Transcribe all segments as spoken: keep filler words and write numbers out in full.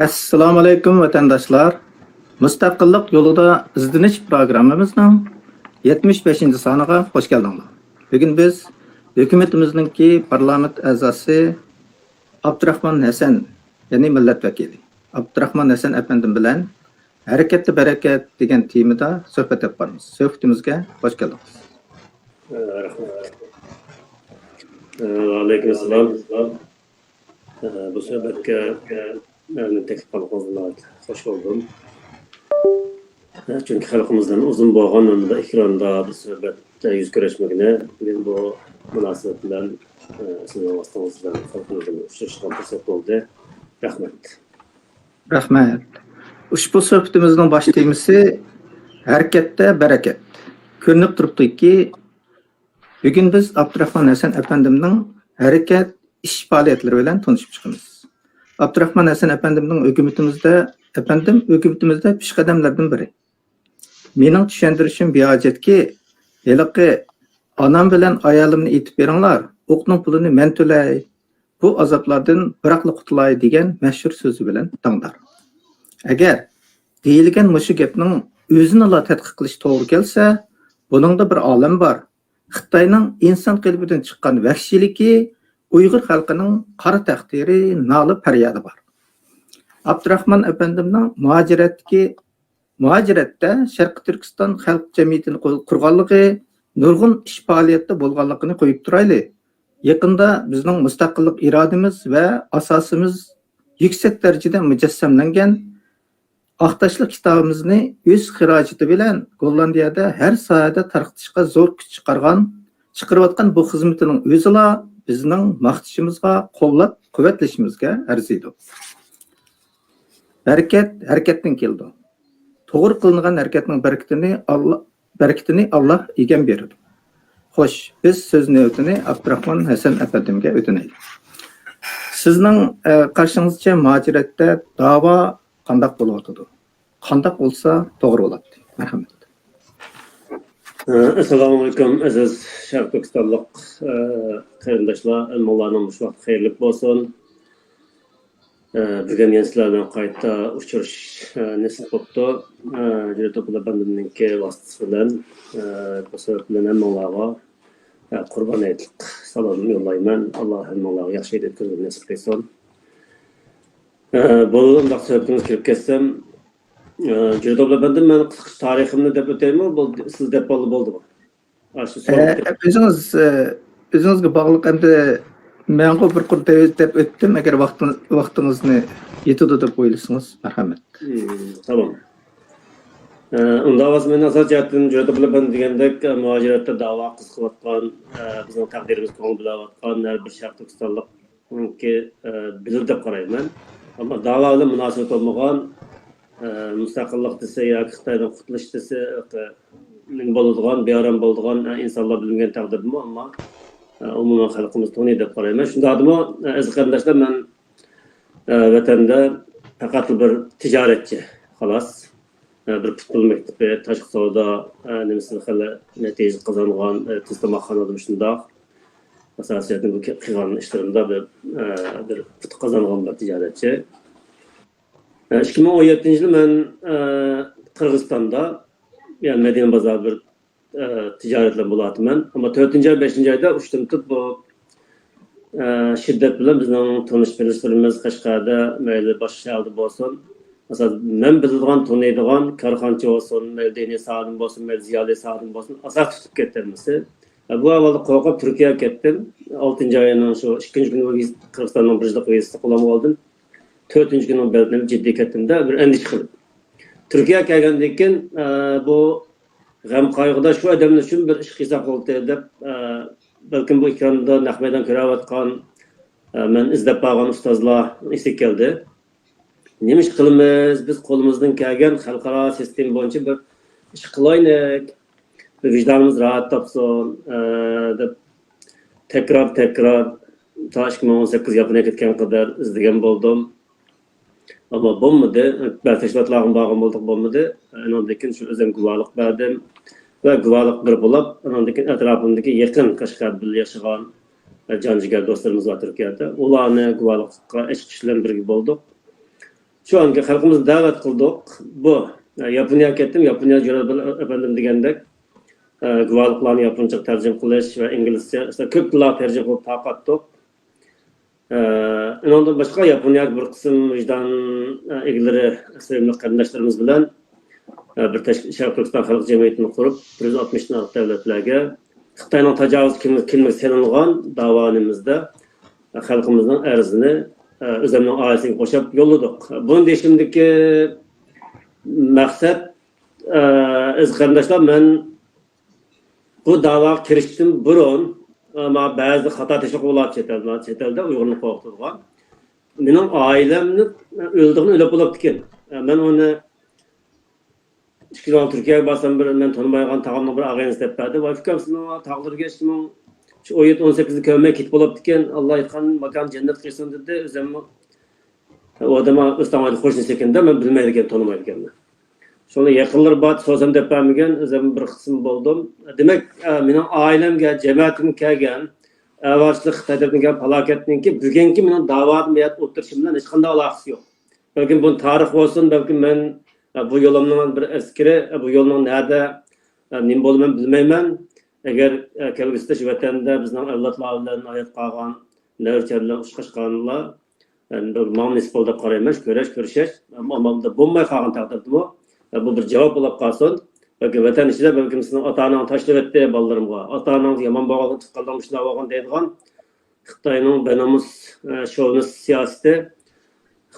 ئەسسالامۇئەلەيكۇم، ۋەتەنداشلار! مۇستەقىللىق يولىدا ئىزدىنىش پىروگراممىمىزنىڭ يەتمىش بەشىنچى سانىغا خۇش كەلدىڭلار. بۈگۈن بىز ھۆكۈمىتىمىزنىڭكى پارلامېنت ئەزاسى ئابدۇراخمان ھەسەن، يەنى مىللەت ۋەكىلى ئابدۇراخمان ھەسەن ئەپەندىم بىلەن ھەرىكەتتە بەرىكەت دېگەن تېمىدا سۆھبەت ئېلىپ بارىمىز. سۆھبىتىمىزگە خۇش كەلدىڭىز. رەھمەت. ۋەئەلەيكۇم ئەسسالام. بۇ سۆھبەتكە مېنى تەكلىپ قىلغىنىڭىزغا ناھايىتى خۇش بولدۇم. چۈنكى خەلقىمىزدىن ئۇزۇن بولغان مۇنداق ئېكراندا بىر سۆھبەتتە يۈز كۆرۈشمىگىنى، بۈگۈن بۇ مۇناسىۋەت بىلەن سىزنىڭ ۋاسىتىڭىز بىلەن خەلقىمىز بىلەن ئۇچرىشىدىغان پۇرسەت بولدى. رەھمەت. رەھمەت. ئۇشبۇ سۆھبىتىمىزنىڭ باش تېمىسى ھەرىكەتتە بەرىكەت. كۆرۈنۈپ تۇرۇپتۇكى، بۈگۈن بىز ئابدۇراخمان ھەسەن ئەپەندىمنىڭ ھەرىكەت، ئىش پائالىيەتلىرى بىلەن تونۇشۇپ چىقىمىز. ئابدۇراخمان ھەسەن ئەپەندىمنىڭ ھۆكۈمىتىمىزدە، ئەپەندىم ھۆكۈمىتىمىزدە پېشقەدەملەردىن بىرى. مېنىڭ چۈشەندۈرۈشۈم بىھاجەتكى، ھېلىقى «ئانام بىلەن ئايالىمنى ئېتىپ بېرىڭلار، ئوقنىڭ پۇلىنى مەن تۆلەي، بۇ ئازابلاردىن بىراقلا قۇتۇلاي» دېگەن مەشھۇر سۆزى بىلەن داڭدار. ئەگەر دېيىلگەن مۇشۇ گەپنىڭ ئۆزىنىلا تەتقىق قىلىش توغرا كەلسە، بۇنىڭدا بىر ئالەم بار. خىتاينىڭ ئىنسان قېلىپىدىن چىققان ۋەھشىيلىكى، ئۇيغۇر خەلقىنىڭ قارا تەقدىرى، نالە پەريادى بار. ئابدۇراخمان ئەپەندىمنىڭ مۇھاجىرەتتىكى، مۇھاجىرەتتە شەرقىي تۈركىستان خەلق جەمئىيىتىنى قۇ-، قۇرغانلىقى، نۇرغۇن ئىش پائالىيەتتە بولغانلىقىنى قويۇپ تۇرايلى. يېقىندا بىزنىڭ مۇستەقىللىق ئىرادىمىز ۋە ئاساسىمىز يۈكسەك دەرىجىدە مۇجەسسەملەنگەن ئاق تاشلىق كىتابىمىزنى ئۆز خىراجىتى بىلەن گوللاندىيەدە ھەر ساھەدە تارقىتىشقا زور كۈچ چىقارغان، چىقىرىۋاتقان بۇ خىزمىتىنىڭ ئۆزىلا بىزنىڭ ماختىشىمىزغا، قوللاپ قۇۋۋەتلىشىمىزگە ئەرزىيدۇ. بەرىكەت ھەرىكەتتىن كېلىدۇ. توغرا قىلىنغان ھەرىكەتنىڭ بەرىكىتىنى ئاللا، بەرىكىتىنى ئاللا ئىگەم بېرىدۇ. خوش، بىز سۆز نۆۋىتىنى ئابدۇراخمان ھەسەن ئەپەندىمگە ئۆتۈنەيلى. سىزنىڭ، ئە، قارىشىڭىزچە مۇھاجىرەتتە داۋا قانداق بولۇۋاتىدۇ؟ قانداق بولسا توغرا بولاتتى؟ مەرھەمەت. ئەسسالامۇئەلەيكۇم، ئەزىز شەرقىي تۈركىستانلىق، ئە، قېرىنداشلار، ھەممىڭلارنىڭ مۇشۇ ۋاقتى خەيرلىك بولسۇن. ئە، بۈگۈن يەنە سىلەر بىلەن قايتا ئۇچرىشىش، ئە، نېسىپ بوپتۇ. ئە، جۈرئەت ئابدۇللا ئەپەندىمنىڭكى ۋاسىتىسى بىلەن، ئە، بۇ سەۋەب بىلەن ھەممىڭلارغا، ئە، قۇربان ھېيتلىق سالامىمنى يوللايمەن. ئاللا ھەممىڭلارغا ياخشى ھېيت ئۆتكۈزۈشنى نېسىپ قىلسۇن. ئە، بولدى، ئۇنداق سۆھبىتىمىزگە كىرىپ كەتسەم، ئە، جۈرئەت ئابدۇلا ئەپەندىم، مەن قىسقىچە تارىخىمنى دەپ ئۆتەيمۇ؟ بولدى، سىز دەپ بولدى، بولدىمۇ؟ ئاشۇ ئە، سوئال. ئۆزىڭىز، ئە، ئۆزىڭىزگە باغلىق ئەمدى. مەنغۇ بىر قۇر دەپ، دەپ ئۆتتۈم، ئەگەر ۋاقتىڭىز، ۋاقتىڭىزنى يېتىدۇ دەپ ئويلىسىڭىز، مەرھەمەت. مم، تامام. ئە، ئۇنداق بولسا مەن ئاساسىي جەھەتتىن جۈرئەت ئابدۇلا ئەپەندى دېگەندەك، ئە، مۇھاجىرەتتە داۋا قىزىقىۋاتقان، ئە، بىزنىڭ تەقدىرىمىزگە كۆڭۈل بۆلۈۋاتقان ھەر بىر شەرقىي تۈركىستانلىق ئۇنىڭكى، ئە، بىلىدۇ دەپ قارايمەن. ئەمما داۋا بىلەن مۇناسىۋەت بولمىغان، ئە، مۇستەقىللىق دېسە ياكى خىتايدىن قۇتۇلۇش دېسە، نېمە بولىدىغان، بىئارام بولىدىغان، ئە، ئىنسانلار بىلمىگەن تەقدىردىمۇ، ئەمما، ئە، ئومۇمەن خەلقىمىز تونۇيدۇ دەپ قارايمەن. شۇنداقتىمۇ، ئە، ئەزىز قېرىنداشلار، مەن، ئە، ۋەتەندە پەقەتلا بىر تىجارەتچى، خالاس. ئە، بىر پۇتبول مەكتىپى، تاشقى سودا، ئە، نېمىسىدە خېلى نەتىجە قازانغان، ئە، تېز تاماقخانىدا شۇنداق. ئاساسىي جەھەتتىن بۇ قىلغان ئىشلىرىمدا بىر، ئە، بىر پۇت قازانغان بىر تىجارەتچى. ئە، ئىككى مىڭ ئون يەتتىنچى يىلى مەن، ئە، قىرغىزىستاندا، يەنى مەدىنە بازارىدا بىر، ئە، تىجارەت بىلەن بولۇۋاتىمەن. ئەمما تۆتىنچى ئاي، بەشىنچى ئايدا ئۇشتۇمتۇت بۇ ئە، شىددەت بىلەن بىزنىڭ تونۇش بىلىشلىرىمىز قەشقەردە، مەيلى باشقا شەھەردە بولسۇن، ئاساسەن مەن بىلىدىغان، تونۇيدىغان كارخانىچى بولسۇن، مەيلى دىنىي ساھەدىن بولسۇن، مەيلى زىيالىي ساھەدىن بولسۇن، ئاساس تۇتۇپ كەتتى ھەممىسى. ئە، بۇ ئەھۋالدا قورقۇپ تۈركىيەگە كەتتىم. ئالتىنچى ئاينىڭ شۇ ئىككىنچى كۈنى ۋىز-، قىرغىزىستاننىڭ بىر يىللىق ۋىزىسىنى قولۇمغا ئالدىم. تۆتىنچى كۈنى بەلگىلىنىپ جىددىي كەتتىمدە، بىر ئەندىشە قىلىپ. تۈركىيەگە كەلگەندىن كېيىن، ئە، بۇ غەم-قايغۇدا شۇ ئادەملەر ئۈچۈن بىر ئىش قىلساق بولدى دەپ، ئە، بەلكىم بۇ ئېكراندا نەق مەيدان كۆرۈۋاتقان، ئە، مەن ئىزدەپ بارغان ئۇستازلار ئېسىگە كەلدى. نېمە ئىش قىلىمىز؟ بىز قولىمىزدىن كەلگەن خەلقئارا سىستېما بويىچە بىر ئىش قىلايلىق، بىر ۋىجدانىمىز راھەت تاپسۇن، ئە، دەپ تەكرار، تەكرار تا ئىككى مىڭ ئون سەككىز ياپونىيەگە كەتكەن قەدەر ئىزدىگەن بولدۇم. ئەمما بولمىدى. بەزى تەشكىلاتلارغا بارغان بولدۇق، بولمىدى. ئۇنىڭدىن كېيىن شۇ ئۆزۈم گۇۋاھلىق بەردىم. ۋە گۇۋاھلىق بىر بولاپ، ئۇنىڭدىن كېيىن ئەتراپىمدىكى يېقىن قەشقەردە بىللە ياشىغان، ئە، جان جىگەر دوستلىرىمىز بار تۈركىيەدە. ئۇلارنى گۇۋاھلىققا ئېچىقىش بىلەن بىرگە بولدۇق. شۇ ئانكى خەلقىمىزنى دەۋەت قىلدۇق. بۇ، ئە، ياپونىيەگە كەتتىم. ياپونىيە جۇرا ئەپەندىم دېگەندەك، ئە، گۇۋاھلىقلارنى ياپونچىغا تەرجىمە قىلىش ۋە ئىنگلىزچە، ئىشتە كۆپ تىللارغا تەرجىمە قىلىپ تارقاتتۇق. ئە، ئۇنىڭدىن باشقا ياپونىيەدە بىر قىسىم ۋىجدان، ئە، ئىگىلىرى، سۆيۈملۈك قېرىنداشلىرىمىز بىلەن، ئە، بىر تەشكىل، شەرقىي تۈركىستان خەلق جەمئىيىتىنى قۇرۇپ، بىر يۈز ئاتمىشتىن ئارتۇق دۆلەتلەرگە خىتاينىڭ تاجاۋۇزچى كىم-، كىملىكى سېلىنغان داۋا نېمىمىزدە، ئە، خەلقىمىزنىڭ ئەرزىنى، ئە، ئۆزۈمنىڭ ئائىلىسىگە قوشۇپ يوللىدۇق. بۇنى دېيىشىمدىكى مەقسەت، ئە، ئەزىز قېرىنداشلار، مەن بۇ داۋاغا كىرىشتىن بۇرۇن، ئە، ماڭا بەزىدە خاتا تەشۋىق بولۇپ چەت ئەلدە، چەت ئەلدە ئۇيغۇرنى قورقۇتىدىغان. مېنىڭ ئائىلەمنى ئۆلىدىغىنى ئۆلۈپ بولۇپتىكەن. ئە، مەن ئۇنى ئىككى يىل ئالدىن تۈركىيەگە بارسام، بىر مەن تونۇمايدىغان تاغامنىڭ بىر ئاغىنىسى دەپ بەردى. ۋاي ئۇكام، سېنىڭ تاغلىرىغا ھېچكىمنىڭ شۇ ئون يەتتە، ئون سەككىزنى كۆرمەي كېتىپ بولۇپتىكەن. ئاللا ياتقان ماكانىنى جەننەت قىلسۇن دېدى. ئۆزۈممۇ ئۇ ئادەم ئۆز تاڭ قوشنىسى ئىكەن-دە، مەن بىلمەيدىكەن، تونۇمايدىكەنمەن. شۇڭا يېقىنلىرى بار، سورىسام دەپ بەرمىگەن، ئۆزۈم بىر قىسىم بولدۇم. دېمەك، ئە، مېنىڭ ئائىلەمگە، جەمەتىمگە كەلگەن ئەۋەتىشلىك خىتاي تەرىپىدىن كەلگەن پالاكەتنىڭكى بۈگۈنكى مېنىڭ داۋادا بۇ يەردە ئولتۇرۇشۇم بىلەن ھېچقانداق ئالاقىسى يوق. بەلكىم بۇنى تارىخ بولسۇن، بەلكىم مەن، ئە، بۇ يولۇمنىڭ بىر ئەسكىرى، ئە، بۇ يولنىڭ نەدە، ئە، نېمە بولىمەن بىلمەيمەن. ئەگەر، ئە، كەلگۈسىدە شۇ ۋەتەندە بىزنىڭ ئەۋلادلار بىلەن ھايات قالغان نەۋرە-چەۋرىلەر ئۇچراشقانلا، ئەمدى ماڭا نېسىپ بولدى دەپ قارايمەن، شۇ كۆرۈش، كۆرۈشۈش. ئەمما، ئەمما بولماي قالغان تەقدىردىمۇ، بۇ بىر جاۋاب بولۇپ قالسۇن. بەلكىم ۋەتەن ئىچىدە، بەلكىم سېنىڭ ئاتا-ئاناڭ تاشلىۋەتتى بالىلىرىمغا، ئاتا-ئاناڭ يامان بولغان، تۇغقانلىرىڭ مۇشۇنداق بولغان دەيدىغان خىتاينىڭ بىنامۇس، ئە، شوۋىنىست سىياسىتى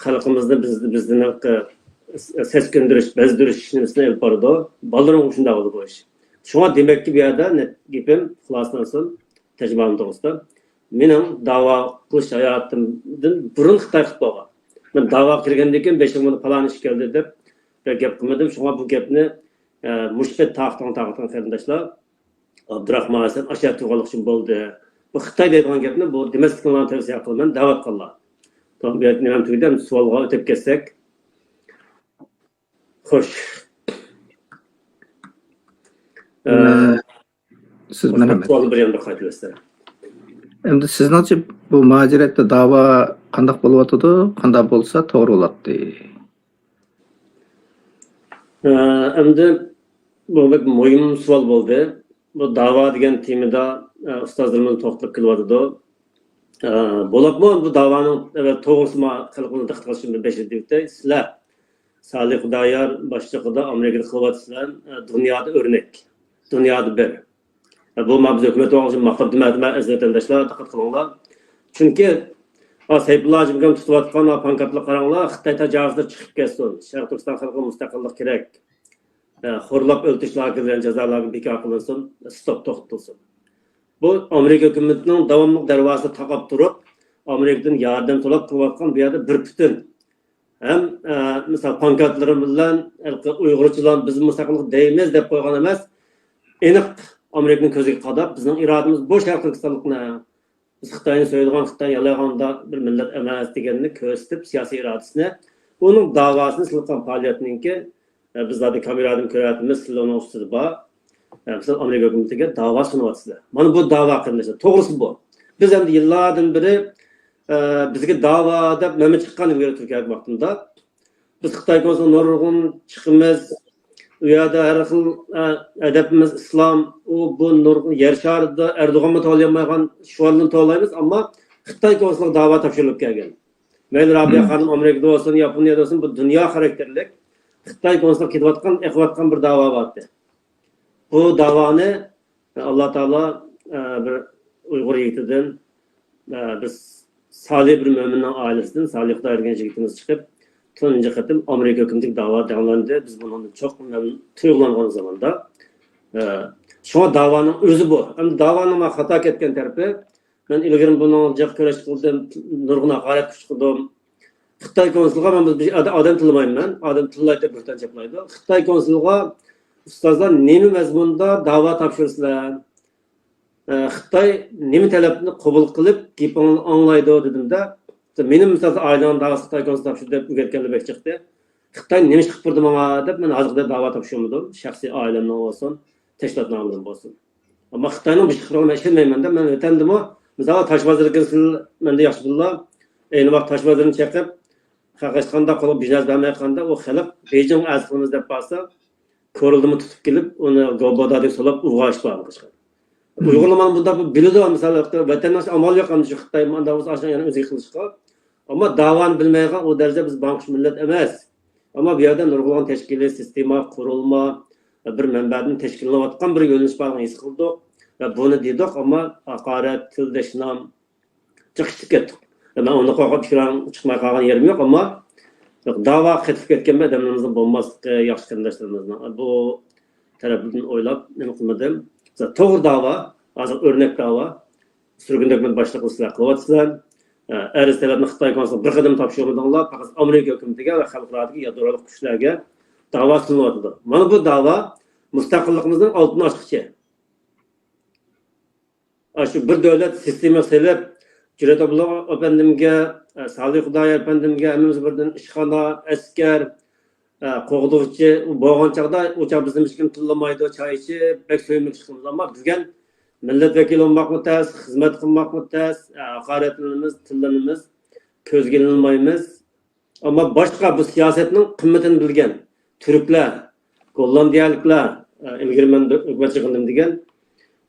خەلقىمىزنى بىز، بىزدىن، ئە، سەسكىندۈرۈش، بەزدۈرۈش نېمىسىنى ئېلىپ بارىدۇ. بالىلىرىمغا مۇشۇنداق بولىدۇ بۇ ئىش. شۇڭا دېمەككى بۇ يەردە نە-، گېپىم خۇلاسىلانسۇن، تەجرىبەم توغرىسىدا. مېنىڭ داۋا قىلىش ھاياتىمدىن بۇرۇن خىتاي قىلىپ بولغان. مەن داۋاغا كىرگەندىن كېيىن بېشىمغا پالان ئىش كەلدى دەپ بىر گەپ قىلمىدىم. شۇڭا بۇ گەپنى، ئە، مۇشۇ پەيت تارقىتىڭ، تارقىتىڭ قېرىنداشلار. ئابدۇراخمان ھەسەن ئاشۇ يەردە تۇرغانلىقى ئۈچۈن بولدى. بۇ خىتاي دەيدىغان گەپنى بۇ دېمەسلىكىڭلارنى تەۋسىيە قىلىمەن، دەۋاتقانلار. تامام، بۇ يەردە نېمەم تۈگىدى، ئەمدى سوئالغا ئۆتۈپ كەتسەك. خوش. ئە، سىز، مەرھەمەت. سوئالنى بىر يەنە بىر قايتىلىسىلەر. ئەمدى سىزنىڭچە بۇ مۇھاجىرەتتە داۋا قانداق بولۇۋاتىدۇ؟ قانداق بولسا توغرا بولاتتى؟ ئە، ئەمدى بۇ بەك مۇھىم سوئال بولدى. بۇ داۋا دېگەن تېمىدا، ئە، ئۇستازلىرىمىز توختىلىپ كېلىۋاتىدۇ. ئە، بولۇپمۇ بۇ داۋانىڭ، ئە، توغرىسىما خەلقىمىز دىققەت قىلىشىنى بېشىدا دېيىۋېتەي. سىلەر سالىھ خۇدايار باشچىلىقىدا ئامېرىكىدا قىلىۋاتىسىلەر، ئە، دۇنيادا ئۆرنەك، دۇنيادا بىر. بۇ ما بىز ھۆكۈمەت بولغان ئۈچۈن ماقۇل دېمەيمەن، ئەزىز ۋەتەنداشلار، دىققەت قىلىڭلار. چۈنكى، ئا، سەيپۇللا ھاجىمكام تۇتۇۋاتقان، ئا، پانكارتلارغا قاراڭلار، خىتاي تاجاۋۇزلىرى چىقىپ كەتسۇن، شەرقىي تۈركىستان خەلقىگە مۇستەقىللىق كېرەك، ئا، خورلاپ ئۆلتۈرۈش لاگېرلىرىنى، جازا لاگېرى بىكار قىلىنسۇن، ستوپ، توختىتىلسۇن. بۇ ئامېرىكا ھۆكۈمىتىنىڭ داۋاملىق دەرۋازىسىدا تاقاپ تۇرۇپ، ئامېرىكىدىن ياردەم سوراپ قىلىۋاتقان بۇ يەردە بىر پۈتۈن ھەم، ئە، مىسال، پانكارتلىرى بىلەن ھېلىقى ئۇيغۇرچىلار بىز مۇستەقىللىق دەيمىز دەپ قويغان ئەمەس، ئېنىق ئامېرىكىنىڭ كۆزىگە قاداپ، بىزنىڭ ئىرادىمىز بۇ شەرقىي تۈركىستانلىقنى، بىز خىتاينى سۆيىدىغان، خىتاي يالايغاندا بىر مىللەت ئەمەس دېگەننى كۆرسىتىپ، سىياسىي ئىرادىسىنى، ئۇنىڭ داۋاسىنى سىلىققان پائالىيەتنىڭكى، ئە، بىز زادى كامېرادىن كۆرۈۋاتىمىز، سىلەر ئۇنىڭ ئۈستىدە بار. ئە، سىلەر ئامېرىكا ھۆكۈمىتىگە داۋا سۇنۇۋاتىسىلەر. مانا بۇ داۋا قېرىنداشلار، توغرىسى بۇ. بىز ئەمدى يىللاردىن بېرى، ئە، بىزگە داۋا دەپ نامە چىققان ئىلگىرى تۈركىيە ۋاقتىدا. بىز خىتاي كونسۇلىغا نۇرغۇن چىقىمىز. ئۇ يەردە ھەر خىل، ئە، ئەدەپىمىز ئىسلام، ئۇ بۇ نۇرغۇن يەر شارىدا ئەردوغانمۇ توۋلىيالمايدىغان شوئارلىرىنى توۋلايمىز، ئەمما خىتاي كونسۇلىغا داۋا تاپشۇرۇلۇپ كەلگەن. مەيلى رابىيە خانىم ئامېرىكىدا بولسۇن، ياپونىيەدە بولسۇن، بۇ دۇنيا خاراكتېرلىك خىتاي كونسۇلىغا كېتىۋاتقان، ئېقىۋاتقان بىر داۋا بار ئىدى. بۇ داۋانى ئاللا تائالا، ئە، بىر ئۇيغۇر يىگىتىدىن، ئە، بىر سالىھ بىر مۆمىننىڭ ئائىلىسىدىن سالىھ خۇدايار دېگەن يىگىتىمىز چىقىپ، تۇنجى قېتىم ئامېرىكا ھۆكۈمىتىگە داۋا دەڭلەندى. بىز بۇنىڭدىن چوقۇم مەمنۇن تۇيغۇلانغان زاماندا. ئە، شۇڭا داۋانىڭ ئۆزى بۇ. ئەمدى داۋانىڭ مانا خاتا كەتكەن تەرىپى، مەن ئىلگىرى بۇنىڭغا جىق كۈرەش قىلدىم، نۇرغۇن ھاقارەت ئۇچرىدىم. خىتاي كونسۇلىغا مەن بىر ئادەم تىللىمايمەن، ئادەم تىللايدۇ دەپ بۆھتان چاپلايدۇ. خىتاي كونسۇلىغا، ئۇستازلار، نېمە مەزمۇندا داۋا تاپشۇرىسىلەر؟ ئە، خىتاي نېمە تەلەپنى قوبۇل قىلىپ، گېپىڭلارنى ئاڭلايدۇ دېدىمدە، مېنىڭ مىسال ئائىلەڭ داۋاسى خىتاي كونسۇلى تاپشۇردى دەپ ئۆگەتكەنلەر بەك چىقتى. خىتاي نېمە ئىش قىلىپ بېرىدۇ ماڭا دەپ مەن ھازىرغىچە داۋا تاپشۇرمىدىم. شەخسىي ئائىلەمنىڭ بولسۇن، تەشكىلاتنىڭ بولسۇن. ئەمما خىتاينىڭ بىر ئىش قىلىپ بېرىدىغىنىغا مەن ئىشەنمەيمەن دە، مەن ۋەتەندىمۇ، مىسالغا، تاش بازىرىغا كىرسىلە، مەندە ياخشى بىللا، ئەينى ۋاقىت تاش بازىرىنى چېقىپ، قاقاشقاندا، قولىغا بىژناز بەرمەي قالغاندا، ئۇ خەلق بېيجىڭ ئەرز قىلىمىز دەپ بارسا، كورلىدىمۇ تۇتۇپ كېلىپ، ئۇنى گوبودادىن سولاپ ئۇۋغا ئىشلارغا قىلىشقان. ئۇيغۇرلار مانا بۇنداق بىلىدۇ، مىسال، ۋەتەننىڭ ئامالى يوق، ئەمدى شۇ خىتاي مانا ئۇزاق ئاشۇ يەنە ئۆزىگە قىلىشقا. ئەمما داۋانى بىلمەيدىغان ئۇ دەرىجىدە بىز بانقۇش مىللەت ئەمەس. ئەمما بۇ يەردە نۇرغۇنلىغان تەشكىلىي سىستېما، قۇرۇلما، بىر مەنبەدىن تەشكىللىنىۋاتقان بىر يۆنىلىش بارلىقىنى ھېس قىلدۇق ۋە بۇنى دېدۇق، ئەمما ھاقارەت، تىلدەشنام، چىقىشتىپ كەتتۇق. مەن ئۇنى قوغلاپ پىكىر چىقماي قالغان يېرىم يوق، ئەمما داۋا قېتىپ كەتكەن ئادەملىرىمىزنىڭ بولماسلىقى ياخشى، قېرىنداشلىرىمىزنىڭ. بۇ تەرەپتىن ئويلاپ نېمە قىلمىدىم. توغرا داۋا، ھازىر ئۆرنەك داۋا، سۈرگۈندە ھۆكۈمەت باشلىقى سىلەر قىلىۋاتىسىلەر. ئەرز تەلەپنى خىتاي كونسۇلىغا بىر قەدەم تاپشۇرمىدىڭلار، پەقەت ئامېرىكا ھۆكۈمىتىگە ۋە خەلقئارادىكى يادرولۇق كۈچلەرگە داۋا سۇنۇلۇۋاتىدۇ. مانا بۇ داۋا مۇستەقىللىقىمىزنىڭ ئالتۇن ئاچقۇچى. ئاشۇ بىر دۆلەت سىستېما سېلىپ، جۈرئەت ئابدۇللا ئەپەندىمگە، سالىھ خۇدايار ئەپەندىمگە، ھەممىمىز بىردىن ئىشخانا، ئەسكەر، قوغدىغۇچى بولغان چاغدا، ئۇ چاغ بىزنى ھېچكىم تىللىمايدۇ، چاي ئىچىپ، بەك سۆيۈملۈك ئىش قىلىمىز. ئەمما بۈگۈن مىللەت ۋەكىلى بولماقمۇ تەس، خىزمەت قىلماقمۇ تەس، ھاقارەتلىنىمىز، تىللىنىمىز، كۆزگە ئىلىنمايمىز. ئەمما باشقا بۇ سىياسەتنىڭ قىممىتىنى بىلگەن تۈركلەر، گوللاندىيەلىكلەر، ئە، ئىلگىرى مەن بىر ھۆكۈمەت يىغىندىم دېگەن،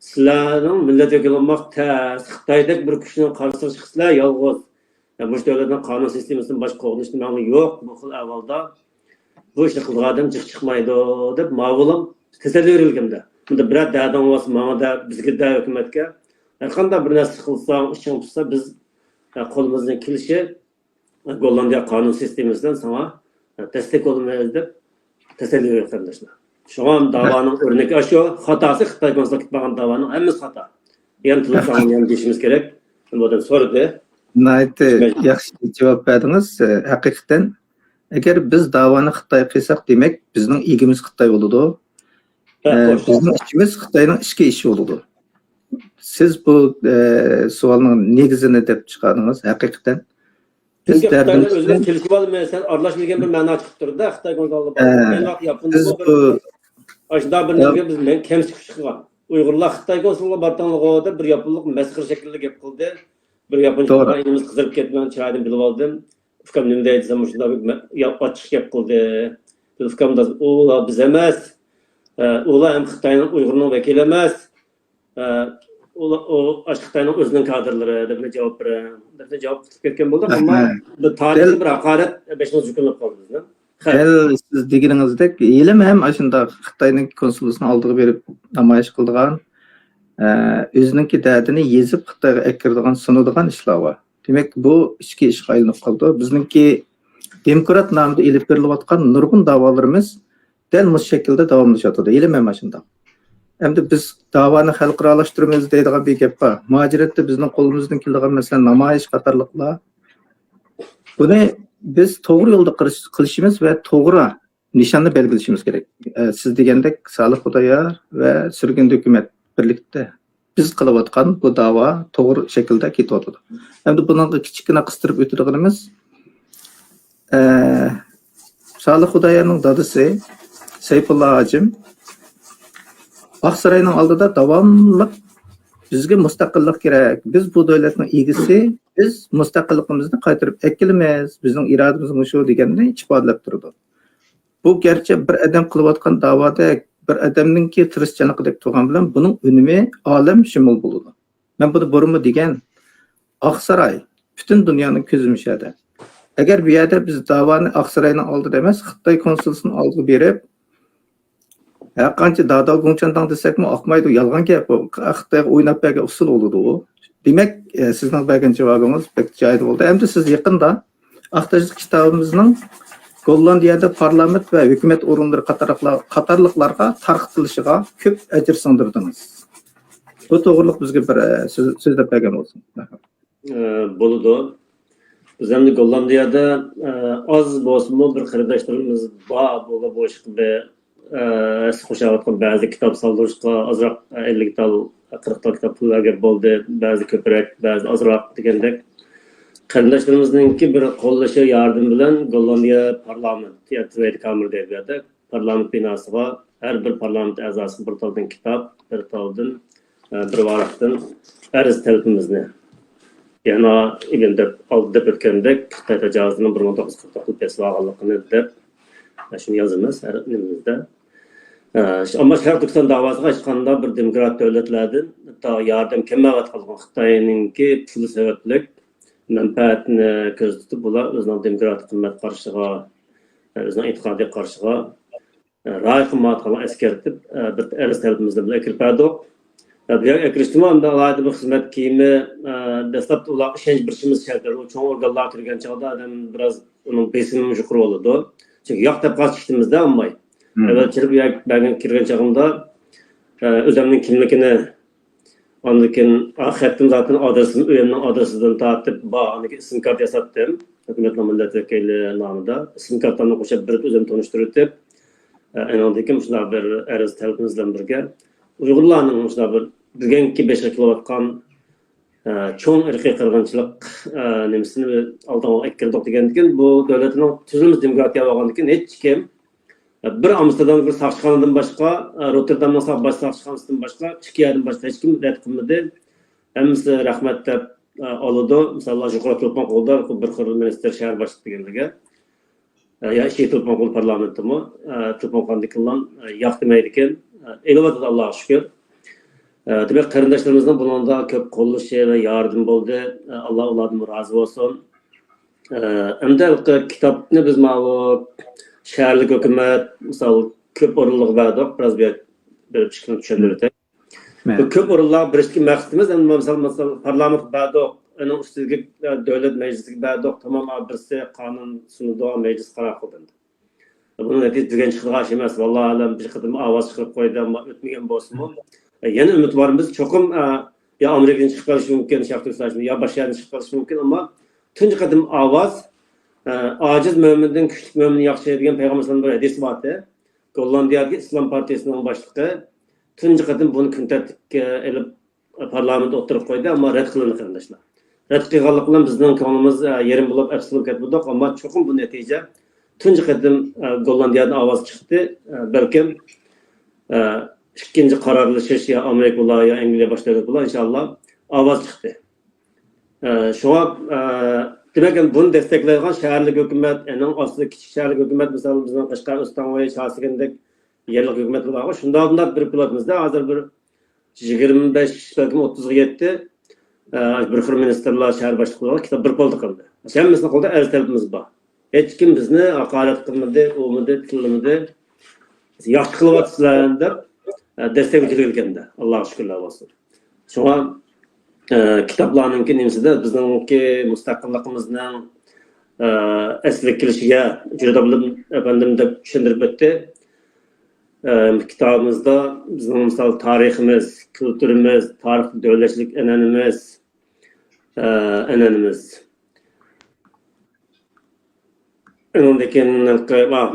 سىلەرنىڭ مىللەت ۋەكىلى بولماق تەس، خىتايدەك بىر كۈچنىڭ قارشىسىغا چىقىسىلەر يالغۇز. يا، مۇشۇ دۆلەتنىڭ قانۇن سىستېمىسىدىن باشقا قوغدىنىشنىڭ مەنىسى يوق بۇ خىل ئەھۋالدا. بۇ ئىشنى قىلىدىغان ئادەم جىق چىقمايدۇ دەپ ماۋۇلام تەسەللى بېرىلگەندە. بۇندا بىرەر دەردىڭ بولسا ماڭا دە، بىزگە دە، ھۆكۈمەتكە. ھەرقانداق بىر نەرسە قىلساڭ، ئىشىڭ پۈتسە، بىز، ئە، قولىمىزدىن كېلىشى گوللاندىيە قانۇن سىستېمىسىدىن ساڭا دەستەك بولىمىز دەپ تەسەللى بېرىدۇ قېرىنداشلار. شۇڭا داۋانىڭ ئۆرنىكى ئاشۇ، خاتاسى خىتاي كونسۇلىغا كېتىپ بارغان داۋانىڭ ھەممىسى خاتا. يەنە تىلغا ئالغان يەنە دېيىشىمىز كېرەك. بۇ ئادەم سورىدى. ناھايىتى ياخشى جاۋاب بەردىڭىز. ھەقىقەتەن، ئەگەر بىز داۋانى خىتايغا قىلساق، دېمەك، بىزنىڭ ئىگىمىز خىتاي بولىدۇ. بىزنىڭ ئىشىمىز خىتاينىڭ ئىچكى ئىشى بولىدۇ. سىز بۇ، ئە، سوئالنىڭ نېگىزىنى دەپ چىقاردىڭىز، ھەقىقەتەن. بىز چۈنكى خىتايلار ئۆزىنى كېلىشىپ ئالماي، سەل ئارىلاشما دېگەن بىر مەنا چىقىپ تۇرىدۇ خىتاي كونسۇلى. ئە، بىز بۇ ئاشۇنداق بىر نېمىگە بىز كەمسىتىش قىلغان. ئۇيغۇرلار خىتاي كونسۇلىغا بارتاڭلىغۇ دەپ بىر ياپونلۇق مەسخىرە شەكلىدە گەپ قىلدى. بىر ياپونچە قىلغان ئىنىمىز قىزىرىپ كەتتى، مەن چىرايىدىن بىلىۋالدىم. ئۇكام نېمە دەيدۇ دېسەم، مۇشۇنداق بىر مە-، يا-، ئاچچىق گەپ قىلدى. بىز ئۇكام دېسە، ئۇلار بىز ئەمەس. ئە، ئۇلار ھەم خىتاينىڭ ئۇيغۇرنىڭ ۋەكىلى ئەمەس. ئە، ئۇلار، ئۇ، ئاشۇ خىتاينىڭ ئۆزىنىڭ كادىرلىرى دەپلا جاۋاب بېرە-، دەپلا جاۋاب قىلىپ كەتكەن بولدۇق. ئەمما بۇ تارىخىي بىر ھاقارەت بېشىمىزغا يۈكۈنۈپ قالدى بىزنىڭ. دەل سىز دېگىنىڭىزدەك، ھېلىمۇ ھەم ئاشۇنداق خىتاينىڭ كونسۇلىسىنىڭ ئالدىغا بېرىپ نامايىش قىلىدىغان، ئە، ئۆزىنىڭكى دەردىنى يېزىپ خىتايغا ئەكىرىدىغان، سۇنىدىغان ئىشلار بار. دېمەك، بۇ ئىچكى ئىشقا ئايلىنىپ قالىدۇ. بىزنىڭكى دېموكرات نامىدا ئېلىپ بېرىلىۋاتقان نۇرغۇن داۋالىرىمىز دەل مۇشۇ شەكىلدە داۋاملىشىۋاتىدۇ. ھېلىمۇ ھەم ئاشۇنداق. ئەمدى بىز داۋانى خەلقئارالاشتۇرىمىز دەيدىغان بىر گەپ بار. مۇھاجىرەتتە بىزنىڭ قولىمىزدىن كېلىدىغان، مەسىلەن، نامايىش قاتارلىقلار. بۇنى بىز توغرا يولدا قىلىش-، قىلىشىمىز ۋە توغرا نىشاننى بەلگىلىشىمىز كېرەك. ئە، سىز دېگەندەك، سالىھ خۇدايار ۋە سۈرگۈندە ھۆكۈمەت بىرلىكتە بىز قىلىۋاتقان بۇ داۋا توغرا شەكىلدە كېتىۋاتىدۇ. ئەمدى بۇنىڭغا كىچىككىنە قىستۇرۇپ ئۆتىدىغىنىمىز، ئە، سالىھ خۇدايارنىڭ دادىسى سەيپۇللا ھاجىم ئاقساراينىڭ ئالدىدا داۋاملىق، «بىزگە مۇستەقىللىق كېرەك، بىز بۇ دۆلەتنىڭ ئىگىسى، بىز مۇستەقىللىقىمىزنى قايتۇرۇپ ئەكېلىمىز، بىزنىڭ ئىرادىمىز مۇشۇ» دېگەننى ئىپادىلەپ تۇرىدۇ. بۇ گەرچە بىر ئادەم قىلىۋاتقان داۋادەك، بىر ئادەمنىڭكى تىرىشچانلىقىدەك تۇرغان بىلەن بۇنىڭ ئۈنۈمى ئالەمشۇمۇل بولىدۇ. مەن بۇنى بۇرۇنمۇ دېگەن، ئاقساراي، پۈتۈن دۇنيانىڭ كۆزى مۇشۇ يەردە. ئەگەر بۇ يەردە بىز داۋانى ئاقساراينىڭ ئالدىدا ئەمەس، خىتاي كونسۇلىسىنىڭ ئالدىغا بېرىپ، ھەر قانچە دادال گۇڭچانداڭ دېسەكمۇ ئاقمايدۇ، يالغان گەپ ئۇ. خىتايغا ئويناپ بەرگەن ئۇسۇل بولىدۇ ئۇ. دېمەك، ئە، سىزنىڭ بەرگەن جاۋابىڭىز بەك جايىدا بولدى. ئەمدى سىز يېقىندا ئاقتاشلىق كىتابىمىزنىڭ گوللاندىيەدە پارلامېنت ۋە ھۆكۈمەت ئورۇنلىرى قاتارلىقلار-، قاتارلىقلارغا تارقىتىلىشىغا كۆپ ئەجىر سىڭدۈردىڭىز. بۇ توغرىلىق بىزگە بىر، ئە، سۆز-، سۆزلەپ بەرگەن بولسىڭىز. ئە، بولىدۇ. بىز ئەمدى گوللاندىيەدە، ئە، ئاز بولسىمۇ بىر قېرىنداشلىرىمىز بار، بۇلار بۇ ئىشقا بىر، ئە، ھەسسە قوشاۋاتقان، بەزى كىتاب سالدۇرۇشقا ئازراق، ئە، ئەللىك تال، قىرىق تال كىتاب پۇل بەرگەن بولدى، بەزى كۆپرەك، بەزى ئازراق دېگەندەك. قېرىنداشلىرىمىزنىڭكى بىر قوللىشى، ياردىمى بىلەن گوللاندىيە پارلامېنت، يا تۋېيدە كامېر دەيدۇ بۇ يەردە، پارلامېنت بىناسىغا ھەر بىر پارلامېنت ئەزاسىغا بىر تالدىن كىتاب، بىر تالدىن، ئە، بىر ۋاراقتىن ئەرز تەلىپىمىزنى يەنە ئىبن دەپ، ئالدى دەپ ئۆتكەندەك، خىتاي تاجاۋۇزىنىڭ بىر مىڭ توققۇز يۈز قىرىق توققۇزدا بېسىۋالغانلىقىنى دەپ، شۇنى يازىمىز ھەر نېمىمىزدە. ئە، ئەمما شەرقىي تۈركىستان داۋاسىغا ھېچقانداق بىر دېموكرات دۆلەتلەردىن ھەتتا ياردەم كەلمەيۋاتقانلىقىنى، خىتاينىڭكى پۇلى سەۋەبلىك مەنپەئەتىنى كۆزىتىپ، بۇلار ئۆزىنىڭ دېموكراتىك قىممەت قارىشىغا، ئۆزىنىڭ ئېتىقادىي قارىشىغا رىئايە قىلمايۋاتقانلىقىنى ئەسكەرتىپ، بىر ئەرز تەلىپىمىزنى بىلەن ئەكىرىپ بەردۇق. بۇ يەرگە ئەكىرىشتىمۇ ئەمدى ئالاھىدە بىر خىزمەت كىيىمى، دەسلەپتە ئۇلار ئىشەنچ بېرىشىمىز شەرت. ئۇ چوڭ ئورگانلارغا كىرگەن چاغدا ئادەم بىراز ئۇنىڭ بېسىمى يۇقىرى بولىدۇ. چۈنكى ياق دەپ قالسا ئىشتىمىزدە ئالماي. ئەۋۋەل كىرىپ، يا بەرگەن، كىرگەن چېغىمدا، ئۆزۈمنىڭ كىملىكىنى، ئاندىن كېيىن، خەتتىم زاتەن ئادرېسىم، ئۆيۈمنىڭ ئادرېسىدىن تارتىپ بار، ئاندىن كېيىن ئىسىم كارت ياساتتىم. ھۆكۈمەتنىڭ مىللەت ۋەكىلى نامىدا. ئىسىم كارتامنى قوشۇپ بېرىپ، ئۆزۈمنى تونۇشتۇرۇۋېتىپ، ئە، ئېنىڭدىن كېيىن مۇشۇنداق بىر ئەرز تەلىپىمىز بىلەن بىرگە ئۇيغۇرلارنىڭ مۇشۇنداق بىر بۈگۈنكى بېشىغا كېلىۋاتقان، ئە، چوڭ ئىرقىي قىرغىنچىلىق، ئە، نېمىسىنى ئالدىغا ئەكىردۇق دېگەندىن كېيىن، بۇ دۆلەتنىڭ تۈزۈلمىسى دېموكراتىيە بولغاندىن كېيىن ھېچكىم، ئە، بىر ئامستېردامدىكى ساقچىخانىدىن باشقا، ئە، روتتېردامنىڭ ساق-، باش ساقچىخانىسىدىن باشقا، ئىككى يەردىن باشقا ھېچكىم رەت قىلمىدى. ھەممىسى رەھمەت دەپ، ئە، ئالىدۇ. مىساللار، يۇقىرى تېلېفون قىلىدۇ، بىر خىل مىنىستىر، شەھەر باشلىقى دېگەنلىرىگە. ئە، يا ئىككى تېلېفون قىلىدۇ پارلامېنتتىمۇ. ئە، تېلېفون قىلغاندىن كېيىنلا، ئە، ياق دېمەيدىكەن. ئە، ئېلىۋاتىدۇ، ئاللاغا شۈكۈر. ئە، دېمەك، قېرىنداشلىرىمىزنىڭ بۇنىڭدا كۆپ قوللىشى ۋە ياردىمى بولدى. ئە، ئاللا ئۇلاردىنمۇ رازى بولسۇن. ئە، ئەمدى ھېلىقى كىتابنى بىز ماۋۇ شەھەرلىك ھۆكۈمەت، مىسال، كۆپ ئورۇنلارغا بەردۇق. بىراز بۇ يەر بېرىپ ئىشىكنى چۈشەندۈرۈۋېتەي. بۇ كۆپ ئورۇنلارغا بېرىشتىكى مەقسىتىمىز، ئەمدى مىسال، مىسال، پارلامېنتقا بەردۇق، ئۇنىڭ ئۈستىگە، ئە، دۆلەت مەجلىسىگە بەردۇق، تامام، ئا، بىرسى قانۇن سۇنىدۇ، مەجلىس قارار قىلىدۇ. بۇنىڭ نەتىجىسى بۈگۈن چىقىدىغان ئىش ئەمەس. ۋاللاھۇ ئەلەم، بىر قېتىم ئاۋاز چىقىرىپ قويدى، ئەمما ئۆتمىگەن بولسىمۇ، يەنە ئۈمىدۋارمىز. چوقۇم، ئە، يا ئامېرىكىدىن چىقىپ قېلىشى مۇمكىن، شەرقىي تۈركىستان، يا باشقا يەردىن چىقىپ قېلىشى مۇمكىن، ئەمما تۇنجى قېتىم ئاۋاز، ئە، «ئاجىز مۆمىندىن كۈچلۈك مۆمىن ياخشى» دېگەن پەيغەمبەر ئەلەيھىسسالامنىڭ بىر ھەدىسى بارتى. گوللاندىيەدىكى ئىسلام پارتىيىسىنىڭ باشلىقى تۇنجى قېتىم بۇنى كۈن تەرتىپكە ئېلىپ، پارلامېنتتا ئوتتۇرىغا قويدى، ئەمما رەت قىلىندى، قېرىنداشلار. رەت قىلغانلىقى بىلەن بىزنىڭ كۆڭلىمىز، ئە، يېرىم بولۇپ، ئەپسۇس بولۇپ كەتمىدۇق، ئەمما چوقۇم بۇ نەتىجە تۇنجى قېتىم، ئە، گوللاندىيەدىن ئاۋاز چىقتى. ئە، بەلكىم، ئە، ئىككىنچى قارارلىشىش يا ئامېرىكا بولا، يا ئەنگلىيە باش دۆلەت بولا، ئىنشاللا ئاۋاز چىقتى. ئە، شۇڭا، ئە، دېمەك، بۇنى دەستەكلەيدىغان شەھەرلىك ھۆكۈمەت، ئەنىڭ ئاستىدا كىچىك شەھەرلىك ھۆكۈمەت، مىسال، بىزنىڭ قەشقەر، ئۆستەڭ ۋە شاسىگەندەك يەرلىك ھۆكۈمەتلەر بارغۇ، شۇنداق، بۇنداق بېرىپ كېلىۋاتىمىز-دە، ھازىر بىر يىگىرمە بەش، بەلكىم ئوتتۇزغا يەتتى. ئە، بىر خىل مىنىستىرلار، شەھەر باشلىقلىرىغا كىتاب بىر پالتا قىلدى. ھەممىسىنىڭ قولىدا ئەرز تەلىپىمىز بار. ھېچكىم بىزنى ھاقارەت قىلمىدى، ئۇرمىدى، تىللىمىدى. «ياخشى قىلىۋاتىسىلەر» دەپ، ئە، دەستەك كېلىدىكەن-دە. ئاللاغا شۈكۈرلەر بولسۇن. شۇڭا، ئە، كىتابلارنىڭكى نېمىسىدە بىزنىڭكى مۇستەقىللىقىمىزنىڭ، ئە، ئەسلىگە كېلىشىگە جۈرئەت ئەپەندىم دەپ چۈشەندۈرۈپ ئۆتتى. ئە، كىتابىمىزدا بىزنىڭ، مىسال، تارىخىمىز، كۈلتۈرىمىز، تارىختا دۆلەتچىلىك ئەنئەنىمىز، ئە، ئەنئەنىمىز. ئۇنىڭدىن كېيىن،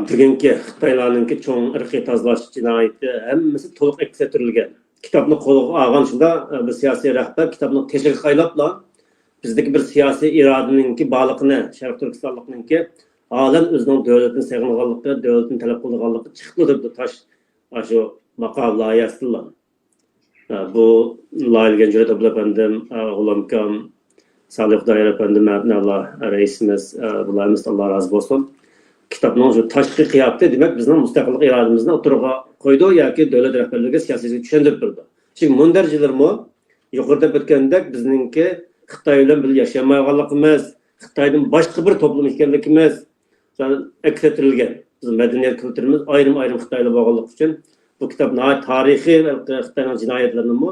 بۈگۈنكى خىتايلارنىڭكى چوڭ ئىرقىي تازىلاش جىنايىتى ھەممىسى تولۇق ئەكس ئەتتۈرۈلگەن. كىتابنى قولىغا ئالغان شۇنداق، بىر سىياسىي رەھبەر كىتابنىڭ تېشىغا قايلاپلا، بىزدىكى بىر سىياسىي ئىرادىنىڭكى بارلىقىنى، شەرقىي تۈركىستانلىقنىڭكى ھالەن ئۆزىنىڭ دۆلىتىنى سېغىنغانلىقى، دۆلىتىنى تەلەپ قىلىدىغانلىقى چىقىپلا تۇرۇپتۇ تاش، ئاشۇ ماقالە لايىھەسىدىلا. ئە، بۇ لايىھىلىگەن جۈرئەت ئابدۇللا ئەپەندىم، ئە، غۇلامكام، سالىھ خۇدايار ئەپەندىم، مەمتىن ئەلا رەئىسىمىز، ئە، بۇلار ھەممىسى ئاللا رازى بولسۇن. كىتابنىڭ شۇ تاشقى قىياپىتى، دېمەك، بىزنىڭ مۇستەقىللىق ئىرادىمىزنى ئوتتۇرىغا قويىدۇ ياكى دۆلەت رەھبەرلىرىگە، سىياسىيچىلەرگە چۈشەندۈرۈپ بېرىدۇ. چۈنكى مۇندەرىجىلىرىمۇ يۇقىرىدا ئۆتكەندەك بىزنىڭكى خىتاي بىلەن بىللە ياشىيالمايدىغانلىقىمىز، خىتايدىن باشقا بىر توپلۇم ئىكەنلىكىمىز، ئەكس ئەتتۈرۈلگەن. بىزنىڭ مەدەنىيەت كۈلتۈرىمىز ئايرىم-ئايرىم خىتايلار بولغانلىقى ئۈچۈن، بۇ كىتاب ناھايىتى تارىخىي، خىتاينىڭ جىنايەتلىرىنىمۇ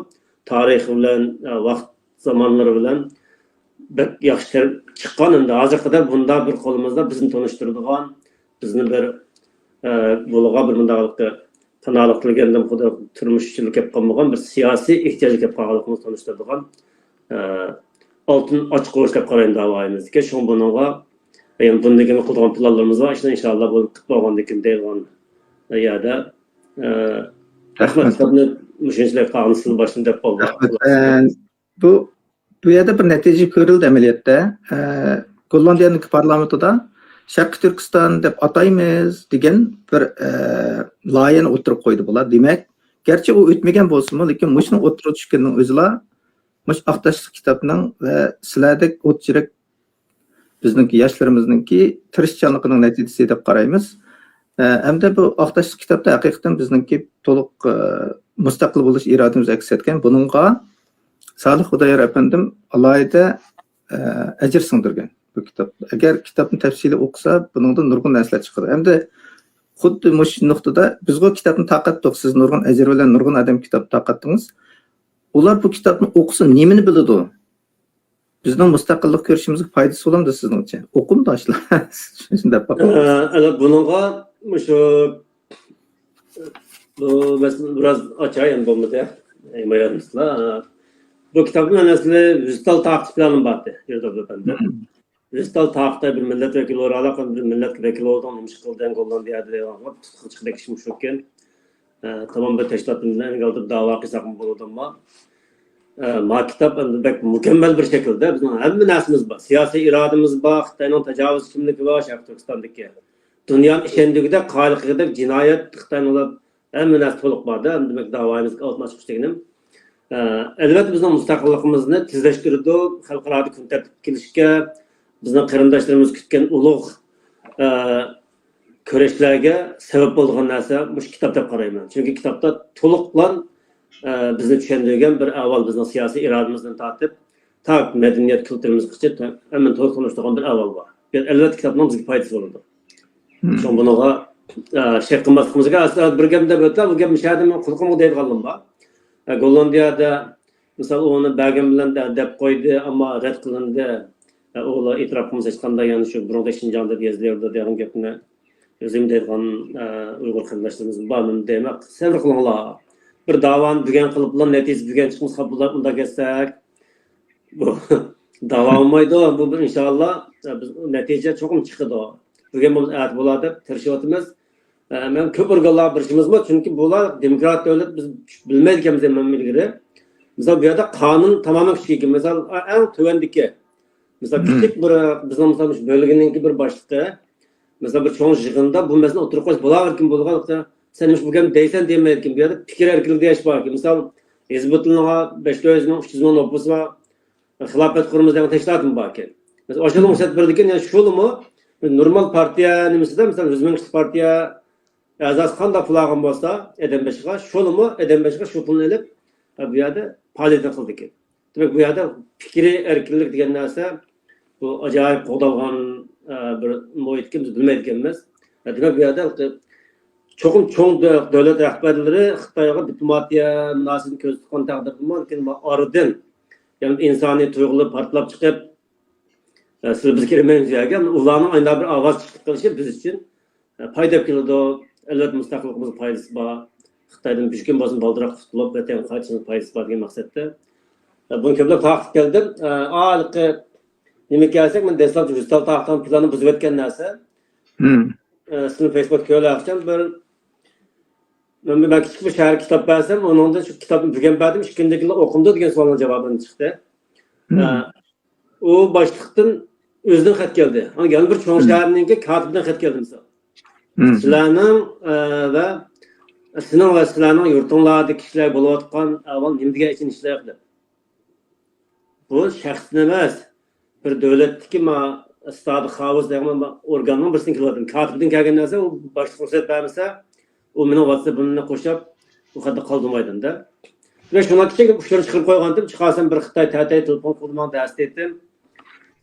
تارىخى بىلەن، ۋاقىت زامانلىرى بىلەن بەك ياخشى چىققان. ئەمدى ھازىرغا قەدەر بۇنداق بىر قولىمىزدا بىزنى تونۇشتۇرىدىغان، بىزنى بىر، بۇلىغا بىر مۇنداق پاناھلىق تىلىگەندىن خۇدا تۇرمۇش ئۈچۈن كەپ قالمىغان، بىر سىياسىي ئېھتىياجغا كەپ قالغانلىقىمىزنى تونۇشتۇرىدىغان، ئالتۇن ئاچقۇچ دەپ قارايمەن داۋايىمىزدىكى. شۇڭا بۇنىڭغا، يەنى بۇندىن كېيىن قىلىدىغان پىلانلىرىمىز بار. ئىشىنى ئىنشاللا بۇ قىلىپ بولغاندىن كېيىن دەيدىغان يەردە، رەھمەت. كىتابنى مۇشۇنچىلىك قالغان سىزنى باشتىن دەپ بولدى. رەھمەت. ئە، بۇ، بۇ يەردە بىر نەتىجە كۆرۈلدى ئەمەلىيەتتە. ئە، گوللاندىيەنىڭ پارلامېنتىدا شەرقىي تۈركىستان دەپ ئاتايمىز دېگەن بىر، ئە، لايىھەنى ئوتتۇرىغا قويدى بۇلار. دېمەك، گەرچە ئۇ ئۆتمىگەن بولسىمۇ، لېكىن مۇشۇنىڭ ئوتتۇرىغا چۈشكىنىنىڭ ئۆزىلا مۇشۇ ئاق تاشلىق كىتابنىڭ ۋە سىلەردەك ئوت يۈرەك بىزنىڭكى ياشلىرىمىزنىڭكى تىرىشچانلىقىنىڭ نەتىجىسى دەپ قارايمىز. ئە، ئەمدى بۇ ئاق تاشلىق كىتابتا ھەقىقەتەن بىزنىڭكى تولۇق، ئە، مۇستەقىل بولۇش ئىرادىمىز ئەكس ئەتكەن. بۇنىڭغا سالىھ خۇدايار ئەپەندىم ئالاھىدە، ئە، ئەجىر سىڭدۈرگەن بۇ كىتاب. ئەگەر كىتابنى تەپسىلىي ئوقۇسا، بۇنىڭدىن نۇرغۇن نەرسىلەر چىقىدۇ. ئەمدى خۇددى مۇشۇ نۇقتىدا بىزغۇ كىتابنى تارقاتتۇق. سىز نۇرغۇن ئەجىر بىلەن نۇرغۇن ئادەمگە كىتاب تارقاتتىڭىز. ئۇلار بۇ كىتابنى ئوقۇسا نېمىنى بىلىدۇ؟ بىزنىڭ مۇستەقىللىق كۈرىشىمىزگە پايدىسى بولامدۇ سىزنىڭچە؟ ئوقۇمدۇ ئاشۇلار؟ شۇنداق باقىمىز. ئە، ئەلۋەتتە، بۇنىڭغا مۇشۇ، بۇ مەسىلىنى بىراز ئاچاي، ئەمدى بولمىدى. ھىمايەتمىسىلا. بۇ كىتابنىڭ ئەسلى ۋىستال تاختى پىلانى بار ئىدى، يۇلدۇز ئەپەندى. ۋىستال تاختى بىر مىللەت ۋەكىلى بولۇپ، بىر مىللەت ۋەكىلى بولدۇڭ، نېمە ئىش قىلدىڭ، گوللاندىيەدە دېگەن تۇتقا چىقىدىكى ئىش مۇشۇ ئىكەن. ئە، تامام بىر تەشكىلاتتىن ئەنگە ئالدىن داۋا قىلساقمۇ بولىدۇ، ئەمما، ئە، ما كىتاب ئەمدى بەك مۇكەممەل بىر شەكىلدە بىزنىڭ ھەممە نەرسىمىز بار. سىياسىي ئىرادىمىز بار، خىتاينىڭ تاجاۋۇزچى كىملىكى بار، شەرقىي تۈركىستاندىكى. دۇنيانىڭ ئىشەندۈرگۈدەك، قايىل قىلغۇدەك جىنايەت، خىتاينىڭ ھەممە نەرسە تولۇق بار-دە، دېمەك، داۋايىمىزغا ئالتۇن ئاچقۇچ دېگىنىم. ئە، ئەلۋەتتە، بىزنىڭ مۇستەقىللىقىمىزنى تېزلەشتۈرىدۇ، خەلقئارادا كۈن تەرتىپكە كېلىشكە، بىزنىڭ قېرىنداشلىرىمىز كۈتكەن ئۇلۇغ، ئە، كۈرەشلەرگە سەۋەب بولىدىغان نەرسە مۇشۇ كىتاب دەپ قارايمەن. چۈنكى كىتابتا تولۇقلان، ئە، بىزنى چۈشەندۈرگەن بىر ئەھۋال، بىزنىڭ سىياسىي ئىرادىمىزدىن تارتىپ، تا مەدەنىيەت كۈلتۈرىمىزگىچە ھەممىنى تولۇق تونۇشتۇرغان بىر ئەھۋال بار. ئەلۋەتتە، كىتابنىڭ بىزگە پايدىسى بولىدۇ. شۇڭا بۇنىڭغا، ئە، شەك قىلماسلىقىمىزغا، ئەسلى بىر گەپنى دەپ ئۆتسەم، بۇ گەپ مۇشۇ يەردە مەن قۇلىقىمغا دەيدىغانلىرىم بار. ئە، گوللاندىيەدە، مىسال، ئۇنى بەرگەن بىلەن دە-، دەپ قويدى، ئەمما رەت قىلىندى. ئە، ئۇلار ئېتىراپ قىلمىسا، ھېچقانداق، يەنى شۇ بۇرۇنقى شىنجاڭ دەپ يېزىلىۋېرىدۇ دېگەن گەپنى ئۆزۈم دەيدىغان، ئە، ئۇيغۇر قېرىنداشلىرىمىز بار. مەن دەيمەن، سەۋر قىلىڭلار. بىر داۋانى بۈگۈن قىلىپلا، نەتىجىسى بۈگۈن چىقمىسا، بۇلار ئۇنداق كەتسەك، بۇ داۋا بولمايدۇ. بۇ بىر ئىنشائاللا، بىز نەتىجە چوقۇم چىقىدۇ. بۈگۈن بولمىسا ئەتە بولار دەپ تىرىشىۋاتىمىز. ئە، مەن كۆپ ئورگانلارغا بېرىشىمىزمۇ، چۈنكى بۇلار دېموكرات دۆلەت، بىز بىلمەيدىكەنمىز مەن ئىلگىرى. مىسال، بۇ يەردە قانۇن تامامەن كۈچكە ئىگە. مىسال، ئەڭ تۆۋەندىكى، مىسال، كىچىك بىر، بىزنىڭ، مىسال، مۇشۇ بۆلگىنىڭكى بىر باشلىقى، مىسال، بىر چوڭ يىغىندا بۇ مەسىلىنى ئوتتۇرىغا قويسا بولاركەن، بولغان، سەن مۇشۇ بۇ گەپنى دەيسەن دېمەيدىكەن. بۇ يەردە پىكىر ئەركىنلىكى دېگەن ئىش باركەن. مىسال، ھىزبۇتلىنغا بەش يۈز مىڭ، ئۈچ يۈز مىڭ نوپۇسى بار، خىلاپەت قۇرۇمىز دېگەن تەشكىلاتمۇ باركەن. مىسال، ئاشۇنىڭ رۇخسەت بېرىدىكەن، يەنى شۇلىمۇ نورمال پارتىيە نېمىسىدە، مىسال، يۈز مىڭ كىشىلىك پارتىيە ئەزاسى قانداق پۇل ئالغان بولسا ئادەم بېشىغا، شۇلىمۇ ئادەم بېشىغا شۇ پۇلنى ئېلىپ، بۇ يەردە پائالىيەتنى قىلىدىكەن. دېمەك، بۇ يەردە پىكرىي ئەركىنلىك دېگەن نەرسە، بۇ ئاجايىپ قوغدالغان، ئە، بىر مۇھىتكەن، بىز بىلمەيدىكەنمىز. ئە، دېمەك، بۇ يەردە چوقۇم چوڭ دۆ-، دۆلەت رەھبەرلىرى خىتايغا دىپلوماتىيە مۇناسىۋىتىنى كۆزىتىدىغان تەقدىردىمۇ، لېكىن ئارىدىن، يەنى ئىنسانىي تۇيغۇلىرى پارتلاپ چىقىپ، ئە، سىلەر بىز كىرمەيمىز يەرگە، ئۇلارنىڭ ئاينا بىر ئاۋاز چىقىپ قېلىشى بىز ئۈچۈن، ئە، پايدا ئېلىپ كېلىدۇ. ئەلۋەتتە، مۇستەقىللىقىمىزغا پايدىسى بار. خىتايدىن بىر كۈن بولسۇن بالدۇرراق قۇتۇلۇپ، ۋەتەنگە قايتىشىمىزغا پايدىسى بار دېگەن مەقسەتتە. ئە، بۇنى كۆپلەپ تارقىتىپ كەلدىم. ئە، ھېلىقى نېمە كەلسەك، مەن دەسلەپتە ۋىستال تاختىنىڭ پىلانى بۇزۇۋەتكەن نەرسە. ئە، سىزنىڭ فېيسبۇكتا كۆرۈۋالغان بىر، مەن، مەن كىچىك بىر شەھەرگە كىتاب بەرسەم، ئۇنىڭدىن شۇ كىتابنى بۈگۈن بەردىم، ئىككى كۈندىن كېيىن ئوقۇمدۇ دېگەن سوئالنىڭ جاۋابى چىقتى. ئە، ئۇ باشلىقتىن ئۆزىدىن خەت كەلدى. يەنە بىر چوڭ شەھەرنىڭكى كاتىپىدىن خەت كەلدى، مىسال. سىلەرنىڭ، ئە، ۋە سېنىڭ ۋە سىلەرنىڭ يۇرتۇڭلاردا كىشىلەر بولۇۋاتقان ئەھۋال نېمە دېگەن ئىچىن ئىشلەيدۇ دەپ. بۇ شەخستىن ئەمەس، بىر دۆلەتتىكى ما ئىستادى خاۋۇس دېگەن ما ئورگاننىڭ بىرسىدىن كېلىۋاتىدۇ. كاتىپىدىن كەلگەن نەرسە، ئۇ باشلىق رۇخسەت بەرمىسە، ئۇ مېنىڭ ۋاتسېپىمنى قوشۇپ، ئۇ خەتنى قالدۇرمايدۇ-دە. ۋە شۇڭا كىچىك ئۇچۇرنى چىقىرىپ قويغانتىم، چىقارسام بىر خىتاي تەتەي تېلېفون قىلدى ماڭا، دەرس دەيتتىم.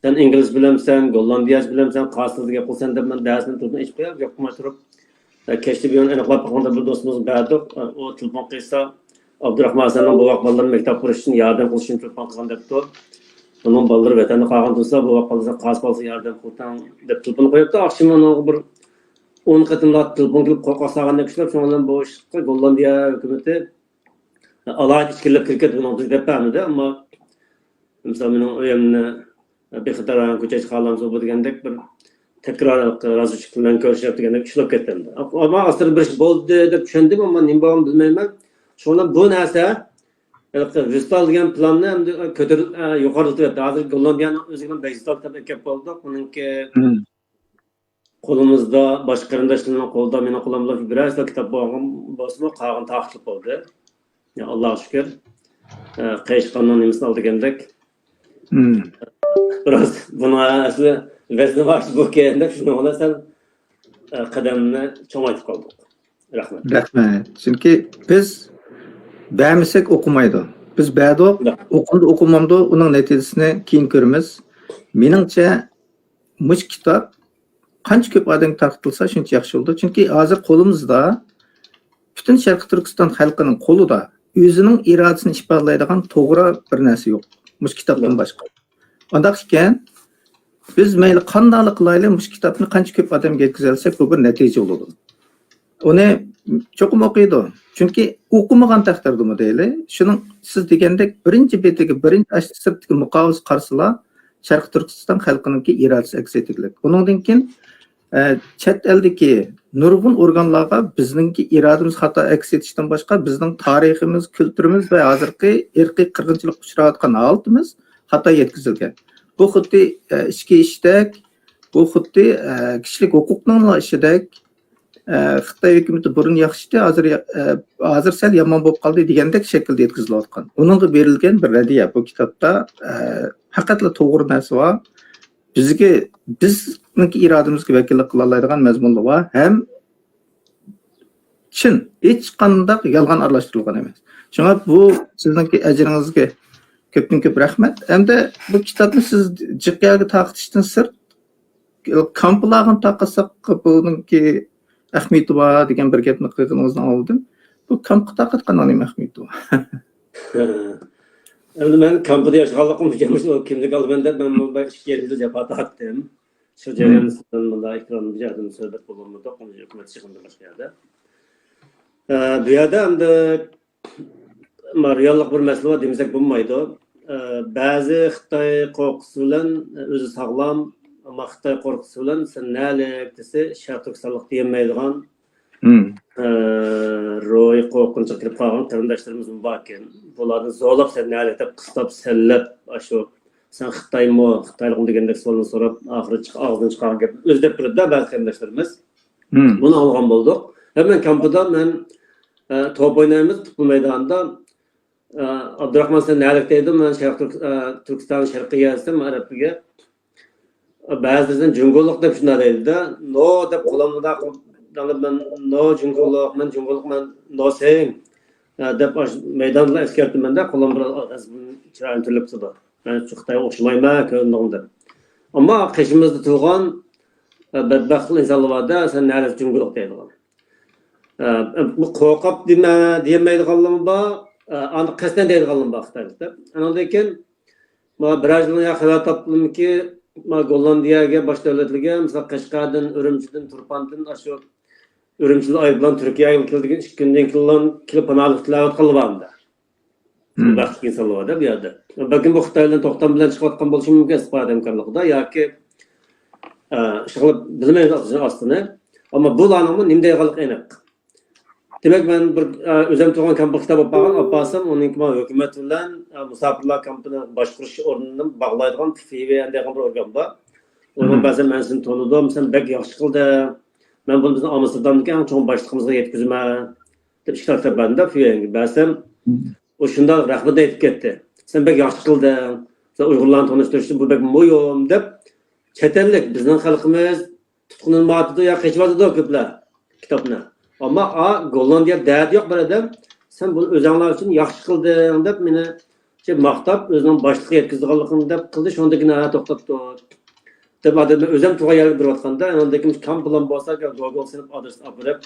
سەن ئىنگلىز بىلەمسەن، گوللاندىيەچە بىلەمسەن، قايسى تىلدا گەپ قىلىسەن دەپ مەن دەرسنى تېلېفون ئېچىپ قويۇپ، گەپ قىلماي تۇرۇپ، ئە، كەچتە بىر ئېنىقلاپ باققاندا بىر دوستىمىزغا بەردۇق. ئە، ئۇ تېلېفون قىلسا، ئابدۇراخمان ھەسەننىڭ بوۋاق بالىلىرىنى مەكتەپ قۇرۇش ئۈچۈن ياردەم قىلىش ئۈچۈن تېلېفون قىلغان دەپتۇ. ئۇنىڭ بالىلىرى ۋەتەندە قالغان تۇرسا، بوۋاق بالىسى قايسى قالسا ياردەم قىلتىڭ دەپ تېلېفون قويۇپتۇ. ئاخشىمى ئۇنىڭغا بىر ئون قېتىملاپ تېلېفون كېلىپ، قورقاق سالغاندەك ئىشلەپ، شۇنىڭ بىلەن بۇ ئىشقا گوللاندىيە ھۆكۈمىتى ئالاھىدە ئىچكىرىلەپ كىرىپ كەتتى، بۇنىڭغا بىز دەپ بەرمىدى. ئەمما مىسال، مېنىڭ ئۆيۈمنى بىخەتەر رايون كۆچۈرۈش خالامسىز بۇ دېگەندەك بىر تەكرار رازۋېدچىك بىلەن كۆرۈشۈپ دېگەندەك ئىشلەپ كەتتى. ئەمما ئاستىدا بىر ئىش بولدى دەپ چۈشەندىم، ئەمما نېمە بولغانلىقىنى بىلمەيمەن. شۇڭا بۇ نەرسە ھېلىقى ۋىستال دېگەن پىلاننى ئەمدى كۆتۈرۈپ، ئە، يوقىرىلتىۋەتتى. ھازىر گوللاندىيەنىڭ ئۆزىگە بەش يۈز تال كىتاب ئەكەپ بولدۇق. ئۇنىڭكى قولىمىزدا، باشقا قېرىنداشلارنىڭ قولىدا، مېنىڭ قولۇمدا بىرەر تال كىتاب بولغان بولسىمۇ، قالغىنى تارقىتىلىپ بولدى. يا، ئاللاغا شۈكۈر. ئە، قېيىشقاننىڭ نېمىسىنى ئال دېگەندەك. بىراز بۇنىڭ ئەسلى ۋەزنى بار بۇكەن دەپ شۇنىڭ بىلەن سەل، ئە، قەدەمنى چوڭايتىپ قالدۇق. رەھمەت. رەھمەت. چۈنكى بىز بەرمىسەك ئوقۇمايدۇ. بىز بەردۇق، ئوقۇمدۇ ئوقۇمامدۇ، ئۇنىڭ نەتىجىسىنى كېيىن كۆرىمىز. مېنىڭچە، مۇشۇ كىتاب قانچە كۆپ ئادەمگە تارقىتىلسا، شۇنچە ياخشى بولىدۇ. چۈنكى ھازىر قولىمىزدا، پۈتۈن شەرقىي تۈركىستان خەلقىنىڭ قولىدا ئۆزىنىڭ ئىرادىسىنى ئىپادىلەيدىغان توغرا بىر نەرسە يوق، مۇشۇ كىتابتىن باشقا. ئۇنداق ئىكەن، بىز مەيلى قانداقلا قىلايلى، مۇشۇ كىتابنى قانچە كۆپ ئادەمگە يەتكۈزەلىسەك، بۇ بىر نەتىجە بولىدۇ. ئۇنى چوقۇم ئوقۇيدۇ. چۈنكى ئوقۇمىغان تەقدىردىمۇ دەيلى، شۇنىڭ سىز دېگەندەك بىرىنچى بېتىگە، بىرىنچى ئاشۇ سىرتتىكى مۇقاۋىسىگە قارىسىلا، شەرقىي تۈركىستان خەلقىنىڭكى ئىرادىسى ئەكس ئېتىگلىك. ئۇنىڭدىن كېيىن، ئە، چەت ئەلدىكى نۇرغۇن ئورگانلارغا بىزنىڭكى ئىرادىمىز خاتا ئەكس ئېتىشتىن باشقا، بىزنىڭ تارىخىمىز، كۈلتۈرىمىز ۋە ھازىرقى ئىرقىي قىرغىنچىلىققا ئۇچراۋاتقان ھالىتىمىز خاتا يەتكۈزۈلگەن. بۇ خۇددى، ئە، ئىچكى ئىشتەك، بۇ خۇددى، ئە، كىشىلىك ھوقۇقنىڭلا ئىشىدەك. ئە، خىتاي ھۆكۈمىتى بۇرۇن ياخشى ئىدى، ھازىر يا-، ئە، ھازىر سەل يامان بولۇپ قالدى دېگەندەك شەكىلدە يەتكۈزۈلۈۋاتقان. ئۇنىڭغا بېرىلگەن بىر رەددىيە. بۇ كىتابتا، ئە، پەقەتلا توغرا نەرسە بار. بىزگە، بىزنىڭكى ئىرادىمىزگە ۋەكىللىك قىلالايدىغان مەزمۇنلار بار ھەم چىن، ھېچقانداق يالغان ئارىلاشتۇرۇلغان ئەمەس. شۇڭا بۇ سىزنىڭكى ئەجرىڭىزگە كۆپتىن كۆپ رەھمەت. ھەمدە بۇ كىتابنى سىز جىق يەرگە تارقىتىشتىن سىرت، كامپلارغا تارقاتساق، بۇنىڭكى ئەھمىيىتى بار دېگەن بىر گەپنى قىلغىنىڭىزنى ئاڭلىدىم. بۇ كامپقا تارقاتقاننىڭ نېمە ئەھمىيىتى بار؟ ئەمدى مەن كامپىدا ياشىغانلىقىم ئۈچۈن مۇشۇ كىملىك ئالىمەن دەپ، مەن بۇ بەك ئىككى يىل جاپا تارتتىم. شۇ جەرياندا سىزدىن مۇنداق ئېكران بۇ يەردىن سۆھبەت بولالمىدۇق، ھۆكۈمەت يىغىنىدا باشقا يەردە. ئە، بۇ يەردە ئەمدى، ما، رېئاللىق بىر مەسىلە بار دېمىسەك بولمايدۇ. ئە، بەزى خىتاي قورقۇسى بىلەن، ئۆزى ساغلام، ئەمما خىتاي قورقۇسى بىلەن سەن نەلىك دېسە، شەرقىي تۈركىستانلىق دېيەلمەيدىغان، ئە، روھىي قورقۇنچقا كىرىپ قالغان قېرىنداشلىرىمىزمۇ باركەن. بۇلارنى زورلاپ سەن نەلىك دەپ، قىستاپ، سەنلەپ، ئاشۇ سەن خىتايمۇ، خىتايلىقمۇ دېگەندەك سوئالنى سوراپ، ئاخىرى چىق-، ئاغزىدىن چىقارغان گەپنى ئۆزى دەپ بېرىدۇ بەزى قېرىنداشلىرىمىز. بۇنى ئاڭلىغان بولدۇق. ھەم مەن كامپىدا مەن، ئە، توپ ئوينايمىز، پۇتبول مەيدانىدا. ئە، ئابدۇراخمان سەن نەلىك دەيدۇ، مەن شەرقىي تۈرك-، ئە، تۈركىستان شەرقىي يەرسىم، ئەرەبلىگە. بەزىدە سەن جۇڭگولۇق دەپ شۇنداق دەيدۇ-دە. نو دەپ قولۇمدا، مەن نو جۇڭگولۇق، مەن جۇڭگولۇق، مەن نو سېيىڭ، ئە، دەپ ئاشۇ مەيداندا ئەسكەرتىمەن-دە، قولۇم بىر ئەز-، چىرايىم تۈرۈلۈپ تۇرىدۇ. مەن شۇ خىتايغا ئوخشىمايمەن، كۆرۈندۈڭ دەپ. ئەمما قېشىمىزدا تۇرغان، ئە، بەتبەخت ئىنسانلار بار-دە، سەن نەدە جۇڭگولۇق دەيدىغان. ئە، بۇ قورقۇپ دېمە-، دېيەلمەيدىغانلىرىمۇ بار، ئە، ئاندىن قەستەن دەيدىغانلىرىمۇ بار خىتايلىق دەپ. ئاندىن كېيىن، مانا بىرەر يىلدىن ياقى خەۋەر تاپتىمكى، مانا گوللاندىيەگە، باشقا دۆلەتلەرگە، مىسال، قەشقەردىن، ئۈرۈمچىدىن، تۇرپاندىن، ئاشۇ ئۈرۈمچىدىن ئايروپىلان تۈركىيەگە كېلىدىكەن، ئىككى كۈندىن كېيىنلا كېلىپ پاناھلىق تىلەۋاتقانلار بار ئۇندا. بەختلىك ئىنسانلار بار-دە بۇ يەردە. بەلكىم بۇ خىتاي بىلەن توختام بىلەن چىقىۋاتقان بولۇشى مۇمكىن، ئىستىخبارات ھەمكارلىقىدا ياكى، ئە، ئىشقىلىپ بىلمەيمىز ئاستىنى. ئەمما بۇلارنىڭمۇ نېمە دەيدىغانلىقى ئېنىق. دېمەك، مەن بىر، ئە، ئۆزۈم تۇرغان كامپقا كىتاب ئاپارغان، ئاپارسام، ئۇنىڭكى مانا ھۆكۈمەت بىلەن، ئە، مۇساپىرلار كامپىنى باشقۇرۇش ئورنىنى باغلايدىغان پى ۋي ئېن دېگەن بىر ئورگان بار. ئۇنىڭ بەزى مەن سېنى تونۇدۇم، سەن بەك ياخشى قىلدىڭ. مەن بۇنى بىزنىڭ ئامستېردامدىكى ئەڭ چوڭ باشلىقىمىزغا يەتكۈزىمەن، دەپ ئىككى تال كىتاب بەردىم-دە، پى ۋي ئېنگە بەرسەم، ئۇ شۇنداق رەھمىتىنى ئېيتىپ كەتتى. سەن بەك ياخشى قىلدىڭ. سەن ئۇيغۇرلارنى تونۇشتۇرۇش ئۈچۈن بۇ بەك مۇھىم، دەپ چەت ئەللىك بىزنىڭ خەلقىمىز تۇتقۇنلىنىۋاتىدۇ يا قېچىۋاتىدۇ كۆپلەر كىتابنى. ئەمما، ئا، گوللاندىيە دەردى يوق بىر ئادەم، سەن بۇنى ئۆزۈڭلار ئۈچۈن ياخشى قىلدىڭ دەپ مېنى شۇ ماختاپ، ئۆزىنىڭ باشلىققا يەتكۈزىدىغانلىقىنى دەپ قىلدى، شۇندىكىن ھە توختاپتۇ. دەپ ئادەم ئۆزۈم تۇرغان يەرگە بېرىۋاتقاندا، ئاندىن كېيىن كامپ بىلەن بولسا گوگول سېلىپ ئادرېسنى ئاپىرىپ،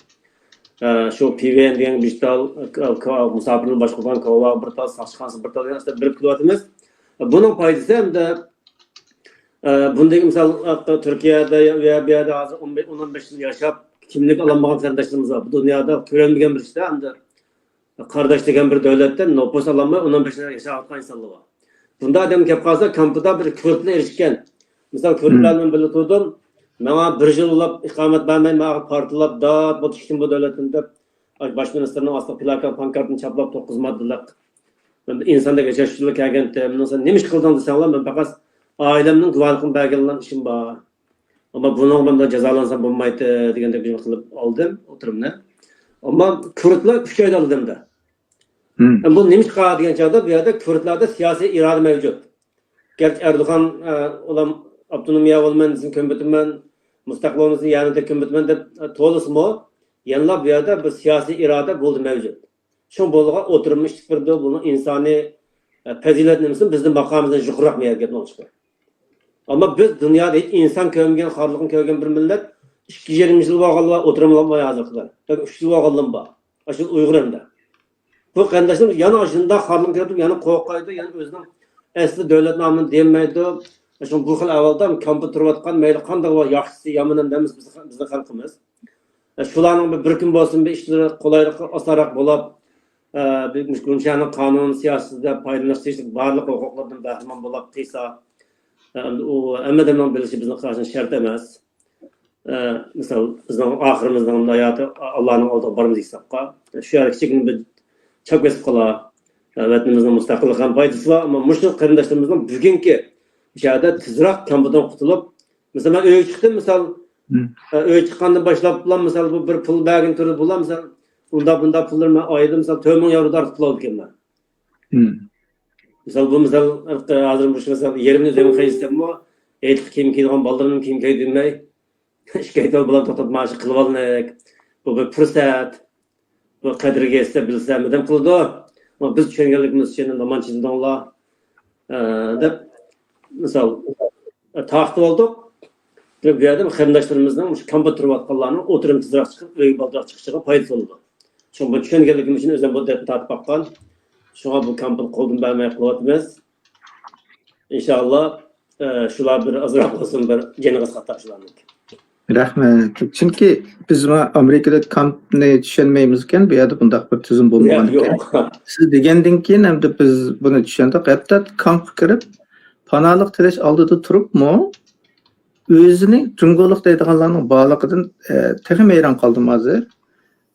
ئە، شۇ پى ۋي ئېن دېگەن بىر تال، ك-، ك-، مۇساپىرنى باشقۇرغان كاۋاغا بىر تال، ساقچىخانىسىغا بىر تال دېگەن ئىشلارنى بېرىپ كېلىۋاتىمىز. بۇنىڭ پايدىسى ئەمدى، ئە، بۇندىن مىسال، ئە، تۈركىيەدە ۋە بۇ يەردە ھازىر ئون بەش، ئون بەش يىل ياشاپ، كىملىك ئالالمىغان قېرىنداشلىرىمىز بار. بۇ دۇنيادا كۆرۈلمىگەن بىر ئىشتا ئەمدى قارداش دېگەن بىر دۆلەتتە نوپۇس ئالالماي، ئوننان بەش يىل ياشاۋاتقان ئىنسانلار بار. بۇنداق ئادەم كەپ قالسا، كامپىدا بىر كۈردلەر ئېرىشكەن. مىسال، كۈردلەر بىلەن بىللە تۇردۇم. ماڭا بىر يىللاپ ئىقامەت بەرمەي، ماڭا پارتلاپ، دات بولۇپ چىقتىم بۇ دۆلەتتىن دەپ، باش مىنىستىرنىڭ ئاستىغا پلاكات، پانكارتنى چاپلاپ، توققۇز ماددىلىق، ئىنساندەك ياشاش ئۈچۈنلا كەلگەنتىم. مېنىڭ سەن نېمە ئىش قىلدىڭ دېسەڭلار، مەن پەقەت ئائىلەمنىڭ گۇۋاھلىقىنى بەرگىلى ئىشىم بار. ئەمما بۇنىڭغا مەن جازالانسام بولمايتتى دېگەندەك قىلىپ ئالدىم ئوتتۇرامنى. ئەمما كۈردلەر ئۈچ ئايدا ئالدىمدا. بۇ نېمىشقا دېگەن چاغدا، بۇ يەردە كۈردلاردا سىياسىي ئىرادە مەۋجۇت. گەرچە ئەردوغان، ئە، ئۇلار ئاپتونومىيە بولىمەن دېسە كۆمۈپ ئۆتىمەن، مۇستەقىل بولمىسا يەنە كۆمۈپ ئۆتىمەن دەپ، ئە، توۋلىسىمۇ، يەنىلا بۇ يەردە بىر سىياسىي ئىرادە بولدى مەۋجۇت. شۇڭا بۇلارغا ئوتتۇرىمۇ ئىشلىتىپ بېرىدۇ. بۇنىڭ ئىنسانىي، ئە، پەزىلەت نېمىسى بىزنىڭ ماقامىمىزدىن يۇقىرىراق بۇ يەرگە گەپنىڭ ئۇچى. ئەمما بىز دۇنيادا ھېچ ئىنسان كۆرمىگەن، خارلىقنى كۆرگەن بىر مىللەت. ئىككى يېرىم يىل بولغانلار ئولتۇرۇۋالماي ھازىرقىدەر. بەلكى ئۈچ يىل بولغانلىرىمۇ بار. ئاشۇ ئۇيغۇر ئەمدى. بۇ قېرىنداشلىرىمىز يەنە شۇنداق خارلىقنى كۆرۈپ، يەنە قورقايدۇ، يەنە ئۆزىنىڭ ئەسلى دۆلەت نامىنى دېيەلمەيدۇ. شۇڭا بۇ خىل ئەھۋالدا كامپتا تۇرۇۋاتقان، مەيلى قانداق بولغان، ياخشىسى، يامىنى، ھەممىسى بىز-، بىزنىڭ خەلقىمىز. شۇلارنىڭ بىر، بىر كۈن بولسۇن بىر ئىشلىرى قولايلىق ئاسانراق بولاپ، ئە، بىر مۇشۇ گۇمشەنىڭ قانۇن سىياسىتىدە پايدىلىنىش تېگىشلىك بارلىق ھوقۇقلاردىن بەھرىمەن بولاپ قىلسا، ئە، ئەمدى ئۇ ھەممە ئادەمنىڭ بىلىشى بىزنىڭ قارىشىمىز شەرت ئەمەس. ئە، مىسال، بىزنىڭ ئاخىرىمىزنىڭ ھاياتى ئاللانىڭ ئالدىغا بارىمىز ھېسابقا. شۇ يەرگە كىچىككىنە بىر چاپ بېسىپ قالا. ئە، ۋەتىنىمىزنىڭ مۇستەقىللىقىغا پايدىسى بار، ئەمما مۇشۇ قېرىنداشلىرىمىزنىڭ بۈگۈنكى مۇشۇ يەردە تېزراق كامپىدىن قۇتۇلۇپ، مىسال، مەن ئۆيگە چىقتىم، مىسال، ئە، ئۆيگە چىققاندىن باشلاپلا، مىسال، بۇ بىر پۇل بەرگىن تۇرىدۇ، بۇلار، مىسال، ئۇنداق، بۇنداق پۇللىرىنى مەن ئايدا، مىسال، تۆت مىڭ ياۋرودىن ئارتىق پۇل ئالىدىكەنمەن. مىسال، بۇ، مىسال، ھازىر مۇشۇ، مىسال، يېرىمنى ئۆزۈم خەجلىسەممۇ، ھېيتلىق كىيىم كىيىدىغان بالىلىرىمنى كىيىم كىيدۈرمەي، ئىككى ھەيكەل بىلەن توختاپ مانا شۇ قىلىۋالدۇق. بۇ بىر پۇرسەت. بۇ قەدرىگە يەتسە بىلسە، نېمە قىلىدۇ؟ ئەمما بىز چۈشەنگەنلىكىمىز ئۈچۈن نېمانچە دېدىڭلار؟ ئە، دەپ، مىسال، تارقىتىپ ئالدۇق. بۇ يەردە قېرىنداشلىرىمىزنىڭ، مۇشۇ كامپتا تۇرۇۋاتقانلارنىڭ ئولتۇرۇم تېزراق چىقىپ، ئۆيگە بالدۇراق چىقىشىغا پايدىسى بولىدۇ. شۇڭا بۇ چۈشەنگەنلىكىم ئۈچۈن ئۆزۈم بۇ دەردنى تارتىپ باققان. شۇڭا بۇ كامپنى قولدىن بەرمەي قىلىۋاتىمىز. ئىنشاللا، ئە، شۇلار بىر ئازراق بولسۇن، بىر جېنىغا ساتار شۇلارنىڭ. رەھمەت. چۈنكى بىز ما-، ئامېرىكىدا كامپنى چۈشەنمەيمىزكەن، بۇ يەردە بۇنداق بىر تۈزۈم بولمىغان ئىكەن. سىز دېگەندىن كېيىن ئەمدى بىز بۇنى چۈشەندۇق. ھەتتا كامپقا كىرىپ، پاناھلىق تىلەش ئالدىدا تۇرۇپمۇ، ئۆزىنى جۇڭگولۇق دەيدىغانلارنىڭ بارلىقىدىن، ئە، تېخىمۇ ھەيران قالدىم ھازىر.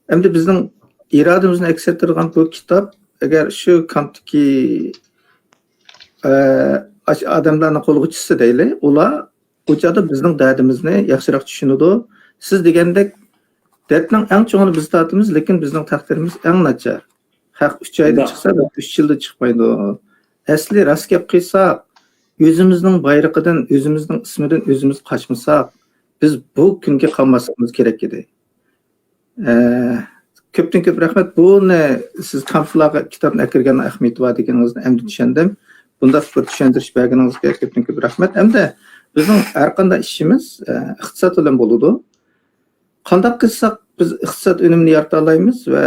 ئەمدى بىزنىڭ ئىرادىمىزنى ئەكس ئەتتۈرىدىغان بۇ كىتاب، ئەگەر شۇ كامپتىكى، ئە، ئاشۇ ئادەملەرنىڭ قولىغا چۈشسە دەيلى، ئۇلار ئۇ چاغدا بىزنىڭ دەردىمىزنى ياخشىراق چۈشىنىدۇ. سىز دېگەندەك، دەردنىڭ ئەڭ چوڭىنى بىز تارتىمىز، لېكىن بىزنىڭ تەقدىرىمىز ئەڭ ناچار. خەق ئۈچ ئايدا چىقسا، بىز ئۈچ يىلدا چىقمايدۇ. ئەسلى راست گەپ قىلساق، ئۆزىمىزنىڭ بايرىقىدىن، ئۆزىمىزنىڭ ئىسمىدىن ئۆزىمىز قاچمىساق، بىز بۇ كۈنگە قالماسلىقىمىز كېرەك ئىدى. ئە، كۆپتىن كۆپ رەھمەت. بۇنى سىز كامپلارغا كىتابنى ئەكىرگەننىڭ ئەھمىيىتى بار دېگىنىڭىزنى ئەمدى چۈشەندىم. بۇنداق بىر چۈشەندۈرۈش بەرگىنىڭىزگە كۆپتىن كۆپ رەھمەت. ئەمدى بىزنىڭ ھەر قانداق ئىشىمىز، ئە، ئىقتىساد بىلەن بولىدۇ. قانداق قىلساق بىز ئىقتىساد ئۈنۈمىنى يارىتالايمىز ۋە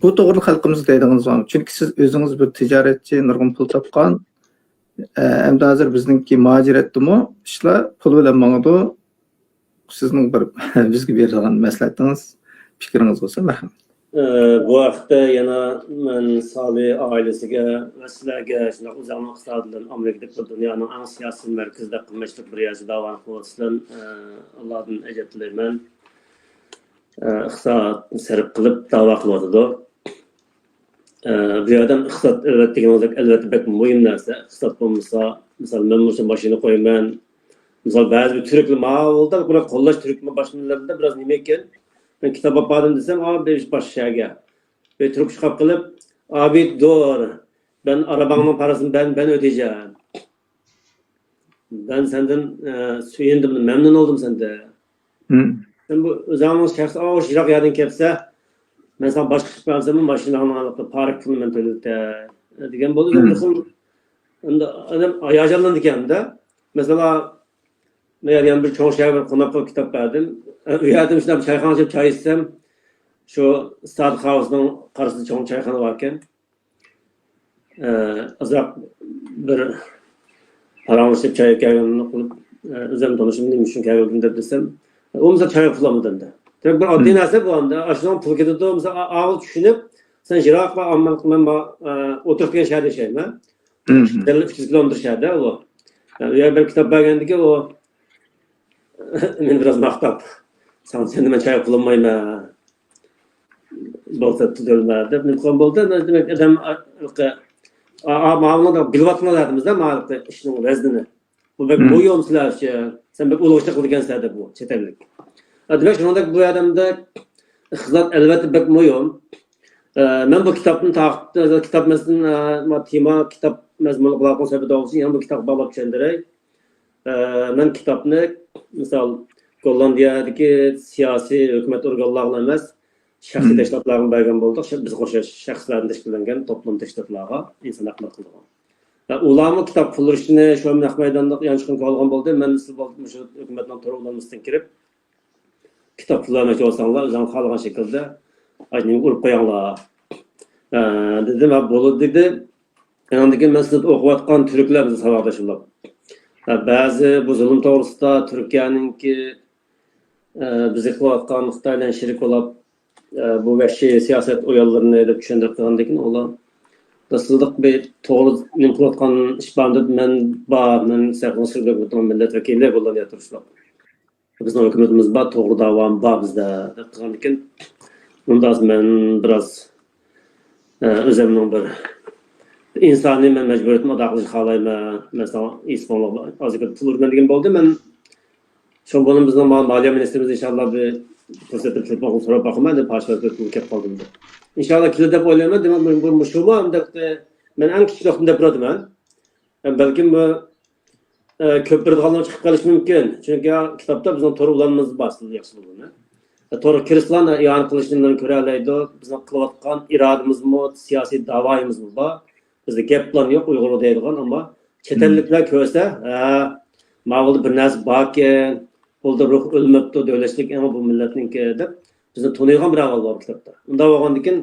بۇ توغرىلىق خەلقىمىزگە دەيدىغىنىڭىز بارمۇ؟ چۈنكى سىز ئۆزىڭىز بىر تىجارەتچى، نۇرغۇن پۇل تاپقان. ئە، ئەمدى ھازىر بىزنىڭكى مۇھاجىرەتتىمۇ ئىشلار پۇل بىلەن ماڭىدۇ. سىزنىڭ بىر بىزگە بېرىدىغان مەسلىھەتىڭىز، پىكرىڭىز بولسا، مەرھەمەت. ئە، بۇ ھەقتە يەنە مەن سالى ئائىلىسىگە ۋە سىلەرگە، شۇنداق ئۆزۈڭنىڭ ئىقتىسادى بىلەن ئامېرىكىدىكى بىر دۇنيانىڭ ئەڭ سىياسىي مەركىزىدە قىلمىشلىق بىر يەردە داۋا قىلىۋاتىسىلەر. ئە، ئاللادىن ئەجەب تىلەيمەن. ئە، ئىقتىساد سەرپ قىلىپ داۋا قىلىۋاتىدۇ. ئە، بۇ يەردە ئىقتىساد، ئەلۋەتتە، دېگىنىڭىزدەك، ئەلۋەتتە، بەك مۇھىم نەرسە. ئىقتىساد بولمىسا، مىسال، مەن مۇشۇ ماشىنا قويىمەن. مىسال، بەزى بىر تۈركلەر ماۋۇلدا بۇنى قوللاش، تۈركمۇ باشقا مىللەتلەردە بىراز نېمە ئىكەن؟ مەن كىتاب ئاپاردىم دېسەم، ئا، بىر باشقا شەھەرگە. بىر تۈرك چىقىپ قېلىپ، ئابىد دۇر، بەن ئاراباڭنىڭ پارىسىنى بەن، بەن ئۆتەيجەن. مەن سەندىن، ئە، سۆيۈندۈم، مەمنۇن بولدۇم سەندە. سەن بۇ ئۆزۈڭنىڭ شەخسىي، ئاۋۇ يىراق يەردىن كەپسە، مەن ساڭا باشقا ئىش بەرسەم، ماشىناڭنىڭ ھېلىقى پارك پۇلىنى مەن تۆلىتەي دېگەن بولدى. بىر خىل ئەمدى ئادەم ھاياجانلىنىدىكەن-دە. مەسىلەن، مەن يەنە بىر چوڭ شەھەرگە قوناققا كىتاب بەردىم. ئۇ يەردە مۇشۇنداق چايخانا ئېچىپ چاي ئىچسەم، شۇ ستادخاۋسنىڭ قارشىسىدا چوڭ چايخانا باركەن. ئازراق بىر پاراڭلىشىپ چاي كەلگەن قىلىپ، ئۆزۈم تونۇشۇم نېمە ئۈچۈن كەلگەن دەپ دېسەم، ئۇ مىسال چاي پۇل ئالمىدى ئەمدى. دېمەك، بىر ئاددىي نەرسە بۇ ئەمدى. ئاشۇنىڭ پۇلى كېتىدۇ، مىسال، ئا-، ئاۋۇ چۈشىنىپ، سەن يىراققا ئالمىلىق، مەن ما-، ئولتۇرۇپ كەلگەن شەھەردە ياشايمەن. دەل ئۈچ يۈز كىلومېتىر شەھەردە ئۇ. ئۇ يەر بىر كىتاب بەرگەندىكى ئۇ، مېنى بىراز ماختاپ، ساڭا سەندىن مەن چاي پۇل ئالمايمەن. بولسا تۈزۈلمە دەپ نېمە قىلغان بولدى. دېمەك، ئادەم، ئا، ئا، ماۋۇنى بىلىۋاتقىنى دېدىمىز-دە، ماۋۇ ئىشنىڭ ۋەزنىنى. بۇ بەك مۇھىم سىلەر ئۈچۈن. سەن بەك ئۇلۇغ ئىشنى قىلىدىكەنسەن دەپ بۇ چەت ئەللىك. دېمەك، شۇنىڭدەك بۇ ئادەمدە ئىقتىساد ئەلۋەتتە بەك مۇھىم. ئە، مەن بۇ كىتابنى تارقىتىپ، كىتاب مەزمۇن، ئە، ما-، تېما كىتاب مەزمۇنىغا باغلىق سۆھبەت بولغان ئۈچۈن يەنە بۇ كىتابقا باغلاپ چۈشەندۈرەي. ئە، مەن كىتابنى، مىسال، گوللاندىيەدىكى سىياسىي ھۆكۈمەت ئورگانلارغا ئەمەس، شەخسىي تەشكىلاتلارغا بەرگەن بولدۇق. شە-، بىزگە ئوخشاش شەخسلەردىن تەشكىللەنگەن توپلام تەشكىلاتلارغا، ئىنسان ھەقلىرى قىلىدىغان. ۋە ئۇلارمۇ كىتاب پۇل ئۇرۇشنى شۇ نەق مەيداندا يانچۇقىنى كۆرۈۋالغان بولدى. مەن سىز بولۇپ مۇشۇ ھۆكۈمەتنىڭ تور ئۇلانمىسىدىن كىرىپ، كىتاب پۇل بەرمەكچى بولساڭلار، ئۆزۈڭلار خالىغان شەكىلدە ئاينىمغا ئۇرۇپ قويۇڭلار، ئە، دېدىم. ھە، بولىدۇ، دېدى. ئاندىن كېيىن مەن سىزدە ئوقۇۋاتقان تۈركلەر بىزگە ساۋاقداش بولۇپ، ھە، بەزى بۇ زۇلۇم توغرىسىدا تۈركىيەنىڭكى، ئە، بىزگە قىلىۋاتقان خىتاي بىلەن شېرىك بولۇپ، ئە، بۇ ۋەھشىي سىياسەت ئويۇنلىرىنى دەپ چۈشەندۈرۈپ قىلغاندىن كېيىن، ئۇلار سىزلىق بىر توغرا نېمە قىلىۋاتقان ئىش بار دەپ، مەن بار، مەن سەرخىل سۈرگۈن مىللەت ۋەكىلى بولۇپ تۇرۇشلۇق. بىزنىڭ ھۆكۈمىتىمىز بار، توغرا داۋام بار بىزدە، دەپ قىلغاندىكىن، ئۇندا مەن بىراز، ئە، ئۆزۈمنىڭ بىر ئىنسانىي مەن مەجبۇرىيىتىمنى ئادا قىلىشنى خالايمەن. مەن ساڭا ئېيتىپ قويۇڭلار، ئازراق پۇل ئۇرىمەن دېگەن بولدى. مەن شۇ بولۇپ بىزنىڭ ما-، مالىيە مىنىستىرىمىز ئىنشاللا بىر پۇرسەتتە تېلېفون قىلىپ سوراپ باقىمەن دەپ، پاش ۋەزىيەتتە كېلىپ قالدىم. ئىنشاللا كېلىدۇ دەپ ئويلايمەن. دېمەك، بۇ، بۇ مۇشۇمۇ، ئەمدى مەن ئەڭ كىچىك ۋاقتىمدا دەپ تۇراتىمەن. بەلكىم بۇ ئە، كۆپ بېرىدىغانلار چىقىپ قېلىشى مۇمكىن. چۈنكى كىتابتا بىزنىڭ تور ئۇلانمىمىز بار، سىز ياخشى بىلىدۇ. ئە، تورغا كىرسىلا ئىئانە قىلىشنى كۆرەلەيدۇ. بىزنىڭ قىلىۋاتقان ئىرادىمىزمۇ، سىياسىي داۋايىمىزمۇ بار. بىزدە گەپ پىلان يوق ئۇيغۇر دەيدىغان، ئەمما چەت ئەللىكلەر كۆرسە، ھە، ماۋۇدا بىر نەرسە باركەن، بۇلدا روھ ئۆلمەپتۇ، دۆلەتچىلىك ئەڭ بۇ مىللەتنىڭكى دەپ بىزنى تونۇيدىغان بىر ئەھۋال بار كىتابتا. ئۇنداق بولغاندىكىن،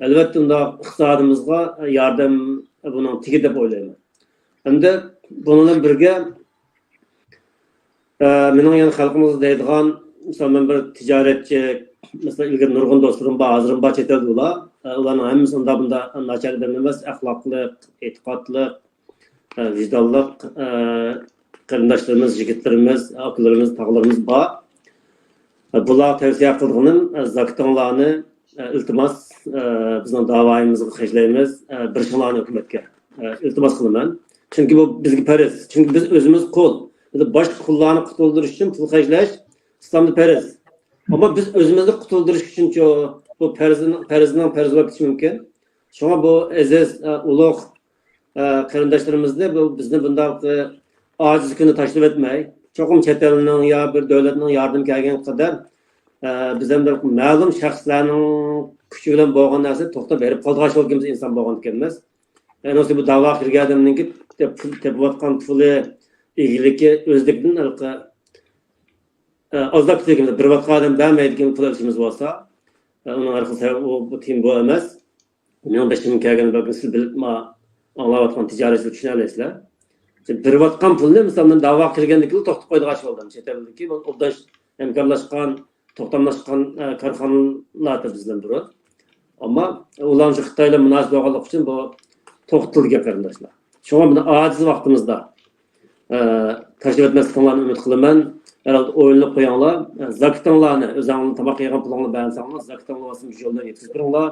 ئەلۋەتتە، ئۇنداق ئىقتىسادىمىزغا ياردەم بۇنىڭ تېگىدۇ دەپ ئويلايمەن. ئەمدى بۇنىڭ بىلەن بىرگە، ئە، مېنىڭ يەنە خەلقىمىزگە دەيدىغان، مىسال، مەن بىر تىجارەتچى، مەسىلەن، ئىلگىرى نۇرغۇن دوستلىرىم بار، ھازىرمۇ بار چەت ئەلدە ئۇلار. ئە، ئۇلارنىڭ ھەممىسى ئۇنداق بۇنداق ناچار ئادەم ئەمەس، ئەخلاقلىق، ئېتىقادلىق، ئە، ۋىجدانلىق، ئە، قېرىنداشلىرىمىز، يىگىتلىرىمىز، ئاكىلىرىمىز، تاغىلىرىمىز بار. ئە، بۇلارغا تەۋسىيە قىلىدىغىنىم، ئە، زاكىتىڭلارنى، ئە، ئىلتىماس، ئە، بىزنىڭ داۋايىمىزغا خەجلەيمىز، ئە، بېرىشىڭلارنى ھۆكۈمەتكە، ئە، ئىلتىماس قىلىمەن. چۈنكى بۇ بىزگە پەرز. چۈنكى بىز ئۆزىمىز قۇل. بىز باشقا قۇللارنى قۇتۇلدۇرۇش ئۈچۈن پۇل خەجلەش ئىسلامدا پەرز. ئەمما بىز ئۆزىمىزنى قۇتۇلدۇرۇش ئۈچۈنچۇ؟ بۇ پەرزنىڭ، پەرزنىڭ پەرز بولۇپ كېتىشى مۇمكىن. شۇڭا بۇ ئەزىز، ئە، ئۇلۇغ، ئە، قېرىنداشلىرىمىزنى، بۇ بىزنى بۇنداق، ئە، ئاجىز كۈندە تاشلىۋەتمەي، چوقۇم چەت ئەلنىڭ يا بىر دۆلەتنىڭ ياردىمى كەلگەن قەدەر، ئە، بىز ھەم بىر مەلۇم شەخسلەرنىڭ كۈچى بىلەن بولغان نەرسە توختاپ بېرىپ قالىدىغان شۇ ئىنسان بولغان ئىكەنمىز. ئەنىسى بۇ داۋا كىرگەن ئادەمنىڭكى تېپ-، تېپىۋاتقان پۇلى، ئىگىلىكى ئۆزلۈكىدىن ھېلىقى، ئە، ئازلاپ كېتىدىكەن، بېرىۋاتقان ئادەم بەرمەيدىكەن پۇل ئېلىشىمىز بولسا، ئە، ئۇنىڭ ھەر خىل سەۋەبى، ئۇ، بۇ تېما بۇ ئەمەس. مېنىڭ بېشىمغا كەلگەن بەلكىم سىز بىلىپ، ما-، ئاڭلاۋاتقان تىجارەتچىلەر چۈشىنەلەيسىلەر. بىر بېرىۋاتقان پۇلنى، مىسال، مەن داۋاغا كىرگەندىن كېيىن توختىتىپ قويىدىغان ئىش بولدى. چەت ئەلدىكى ئوبدان ھەمكارلاشقان، توختاملاشقان، ئە، كارخانىلار بىزدىن بۇرۇن. ئەمما ئۇلار شۇ خىتاي بىلەن مۇناسىۋەت بولغانلىقى ئۈچۈن بۇ توختىتىلدى گەپ، قېرىنداشلار. شۇڭا بۇنى ئاجىز ۋاقتىمىزدا ئە، تاشلىۋەتمەسلىكىڭلارنى ئۈمىد قىلىمەن. ھەرھالدا ئويلىنىپ قويۇڭلار. ئە، زاكىتىڭلارنى، ئۆزۈڭلار تاماق يەيدىغان پۇلۇڭلارنى بەرسەڭلار، زاكىتىڭلار بولسا مۇشۇ يولدىن يەتكۈزۈپ بېرىڭلار.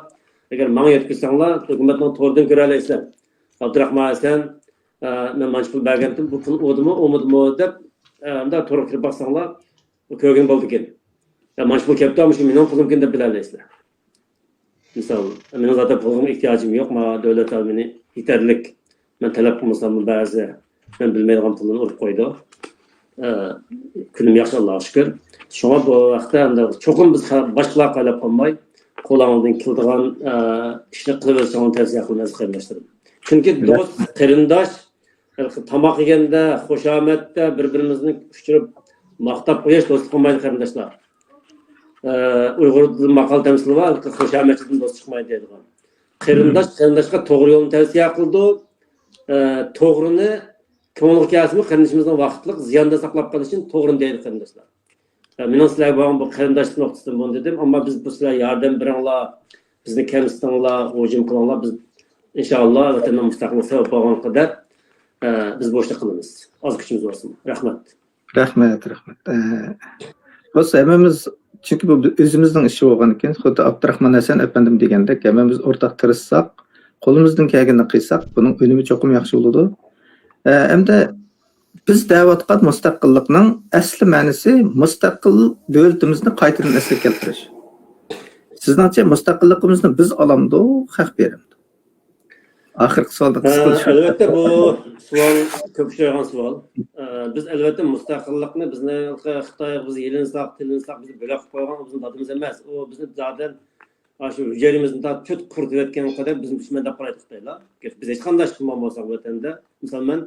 ئەگەر ماڭا يەتكۈزسەڭلار، ھۆكۈمەتنىڭ تورىدىن كۆرەلەيسىلەر. ئابدۇراخمان ھەسەن، ئە، مەن مانچە پۇل بەرگەنتىم، بۇ پۇل ئۇدىمۇ، ئۇمىدىمۇ دەپ، ئە، ئۇنداق تورغا كىرىپ باقساڭلار، كۆرگىلى بولىدىكەن. يا، مانچە پۇل كەپتۇ، مۇشۇ مېنىڭ پۇلۇمكەن دەپ بىلەلەيسىلەر. مىسال، مېنىڭ زادى پۇلغىمۇ ئېھتىياجىم يوق، ماڭا دۆلەت مېنى يېتەرلىك. مەن تەلەپ قىلمىساممۇ بەزى مەن بىلمەيدىغان پۇلنى ئۇرۇپ قويىدۇ. ئە، كۈنۈم ياخشى، ئاللاغا شۈكۈر. شۇڭا بۇ ۋاقىتتا ئەمدى چوقۇم بىز خە-، باشقىلارغا قاراپ قالماي، قولىڭىزدىن كېلىدىغان، ئە، ئىشنى قىلىۋېرىشىڭلارنى تەۋسىيە قىلىمەن، ئەزىز قېرىنداشلىرىم. چۈنكى دوست، قېرىنداش، تاماق يېگەندە، خۇشامەتتە بىر-بىرىمىزنى ئۇچۇرۇپ ماختاپ قويۇش دوستلۇق بولمايدۇ، قېرىنداشلار. ئە، ئۇيغۇردا ماقال تەمسىلى بار، خۇشامەتچىدىن دوست چىقمايدۇ دەيدىغان. قېرىنداش قېرىنداشقا توغرا يولنى تەۋسىيە قىلىدۇ. ئە، توغرىنى كۆڭلىگە كەلسىمۇ، قېرىندىشىمىزنى ۋاقىتلىق زىياندا ساقلاپ قېلىش ئۈچۈن توغرىنى دەيدۇ، قېرىنداشلار. ئە، مېنىڭ سىلەرگە بولغان بۇ قېرىنداشلىق نۇقتىسىدىن بۇنى دېدىم، ئەمما بىز بۇ سىلەر ياردەم بېرىڭلار، بىزنى كەمسىتىڭلار، ھۇجۇم قىلىڭلار، بىز ئىنشائاللا ۋەتەننىڭ مۇستەقىللىقى سەۋەب بولغان قەدەر، ئە، بىز بۇ ئىشنى قىلىمىز. ئاز كۈچىمىز بولسىمۇ. رەھمەت. رەھمەت، رەھمەت. ئە، بولسا ھەممىمىز، چۈنكى بۇ ئۆزىمىزنىڭ ئىشى بولغاندىكىن، خۇددى ئابدۇراخمان ھەسەن ئەپەندىم دېگەندەك، ھەممىمىز ئورتاق تىرىشساق، قولىمىزدىن كەلگىنىنى قىلساق، بۇنىڭ ئۈنۈمى چوقۇم ياخشى بولىدۇ. ئە، ئەمدى بىز دەۋاتقان مۇستەقىللىقنىڭ ئەسلى مەنىسى مۇستەقىل دۆلىتىمىزنى قايتىدىن ئەسلىگە كەلتۈرۈش. سىزنىڭچە مۇستەقىللىقىمىزنى بىز ئالامدۇ، خەق بېرەمدۇ؟ ئاخىرقى سوئالنى قىسقىچە. ئەلۋەتتە، بۇ سوئال كۆپ ئۇچرايدىغان سوئال. بىز ئەلۋەتتە مۇستەقىللىقنى، بىزنى خىتايغا بىز يېلىنساق، تىلىنساق، بىزنى بۆلەك قىلىپ قويغان، ئۇ بىزنىڭ دادىمىز ئەمەس. ئۇ بىزنى زادەن ئاشۇ ھۈجەيرىمىزنى تارتىپ تۆت قۇرۇتۇۋەتكەن قەدەر بىزنى دۈشمەن دەپ قارايدۇ خىتايلار. بىز ھېچقانداق ئىش قىلمىغان بولساق ۋەتەندە، مىسال، مەن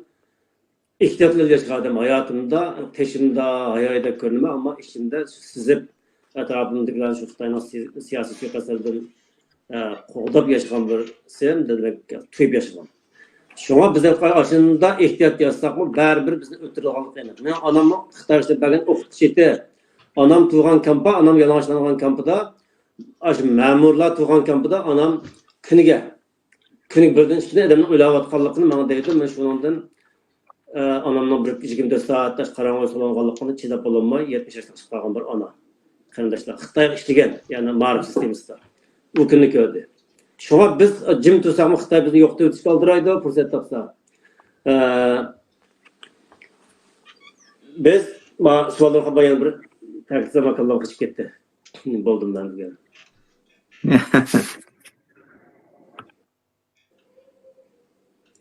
ئېھتىيات بىلەن ياشىغان ئادەم، ھاياتىمدا تېشىمدا ھايايدەك كۆرۈنىمەن، ئەمما ئىچىمدە سېزىپ، ئەتراپىمدىكىلەر شۇ خىتاينىڭ سىي-، سىياسىي سۇيىقەستلىرىدىن، ئە، قوغداپ ياشىغان بىرسى، دېمەك، تۇيۇپ ياشىغان. شۇڭا بىز ئاشۇنداق ئېھتىيات ياسىساقمۇ، بەرىبىر بىزنى ئۆلتۈرىدىغانلىقى ئېنىق. مېنىڭ ئانامنىڭ خىتاي ئىشلەپ بەرگەن ئوقۇتقۇچى ئىدى. ئانام تۇغان كامپا، ئانام يالىڭاچلانغان كامپىدا، ئاشۇ مەمۇرلار تۇغان كامپىدا ئانام كۈنىگە كۈنىگە بىردىن ئىككىدىن ئادەمنىڭ ئۆلۈۋاتقانلىقىنى ماڭا دەيدۇ. مەن شۇنىڭدىن، ئە، ئانامنىڭ بىر يىگىرمە تۆت سائەت قاراڭغۇدا سولانغانلىقىنى چىداپ بولالماي، يەتمىش ياشلىق چىقىپ قالغان بىر ئانا. قېرىنداشلار، خىتايغا ئىشلىگەن، يەنى مائارىپ سىستېمىسىدا. ئۇ كۈننى كۆردى. شۇڭا بىز جىم تۇرساقمۇ، خىتاي بىزنى يوقىتىۋېتىشكە ئالدىرايدۇ، پۇرسەت تاپسا. ئە، بىز، ما-، سوئاللارغا بايان بىر تەكلىپ زامان قىلىپ قېچىپ كەتتى. بولدۇم مەن بۈگۈن.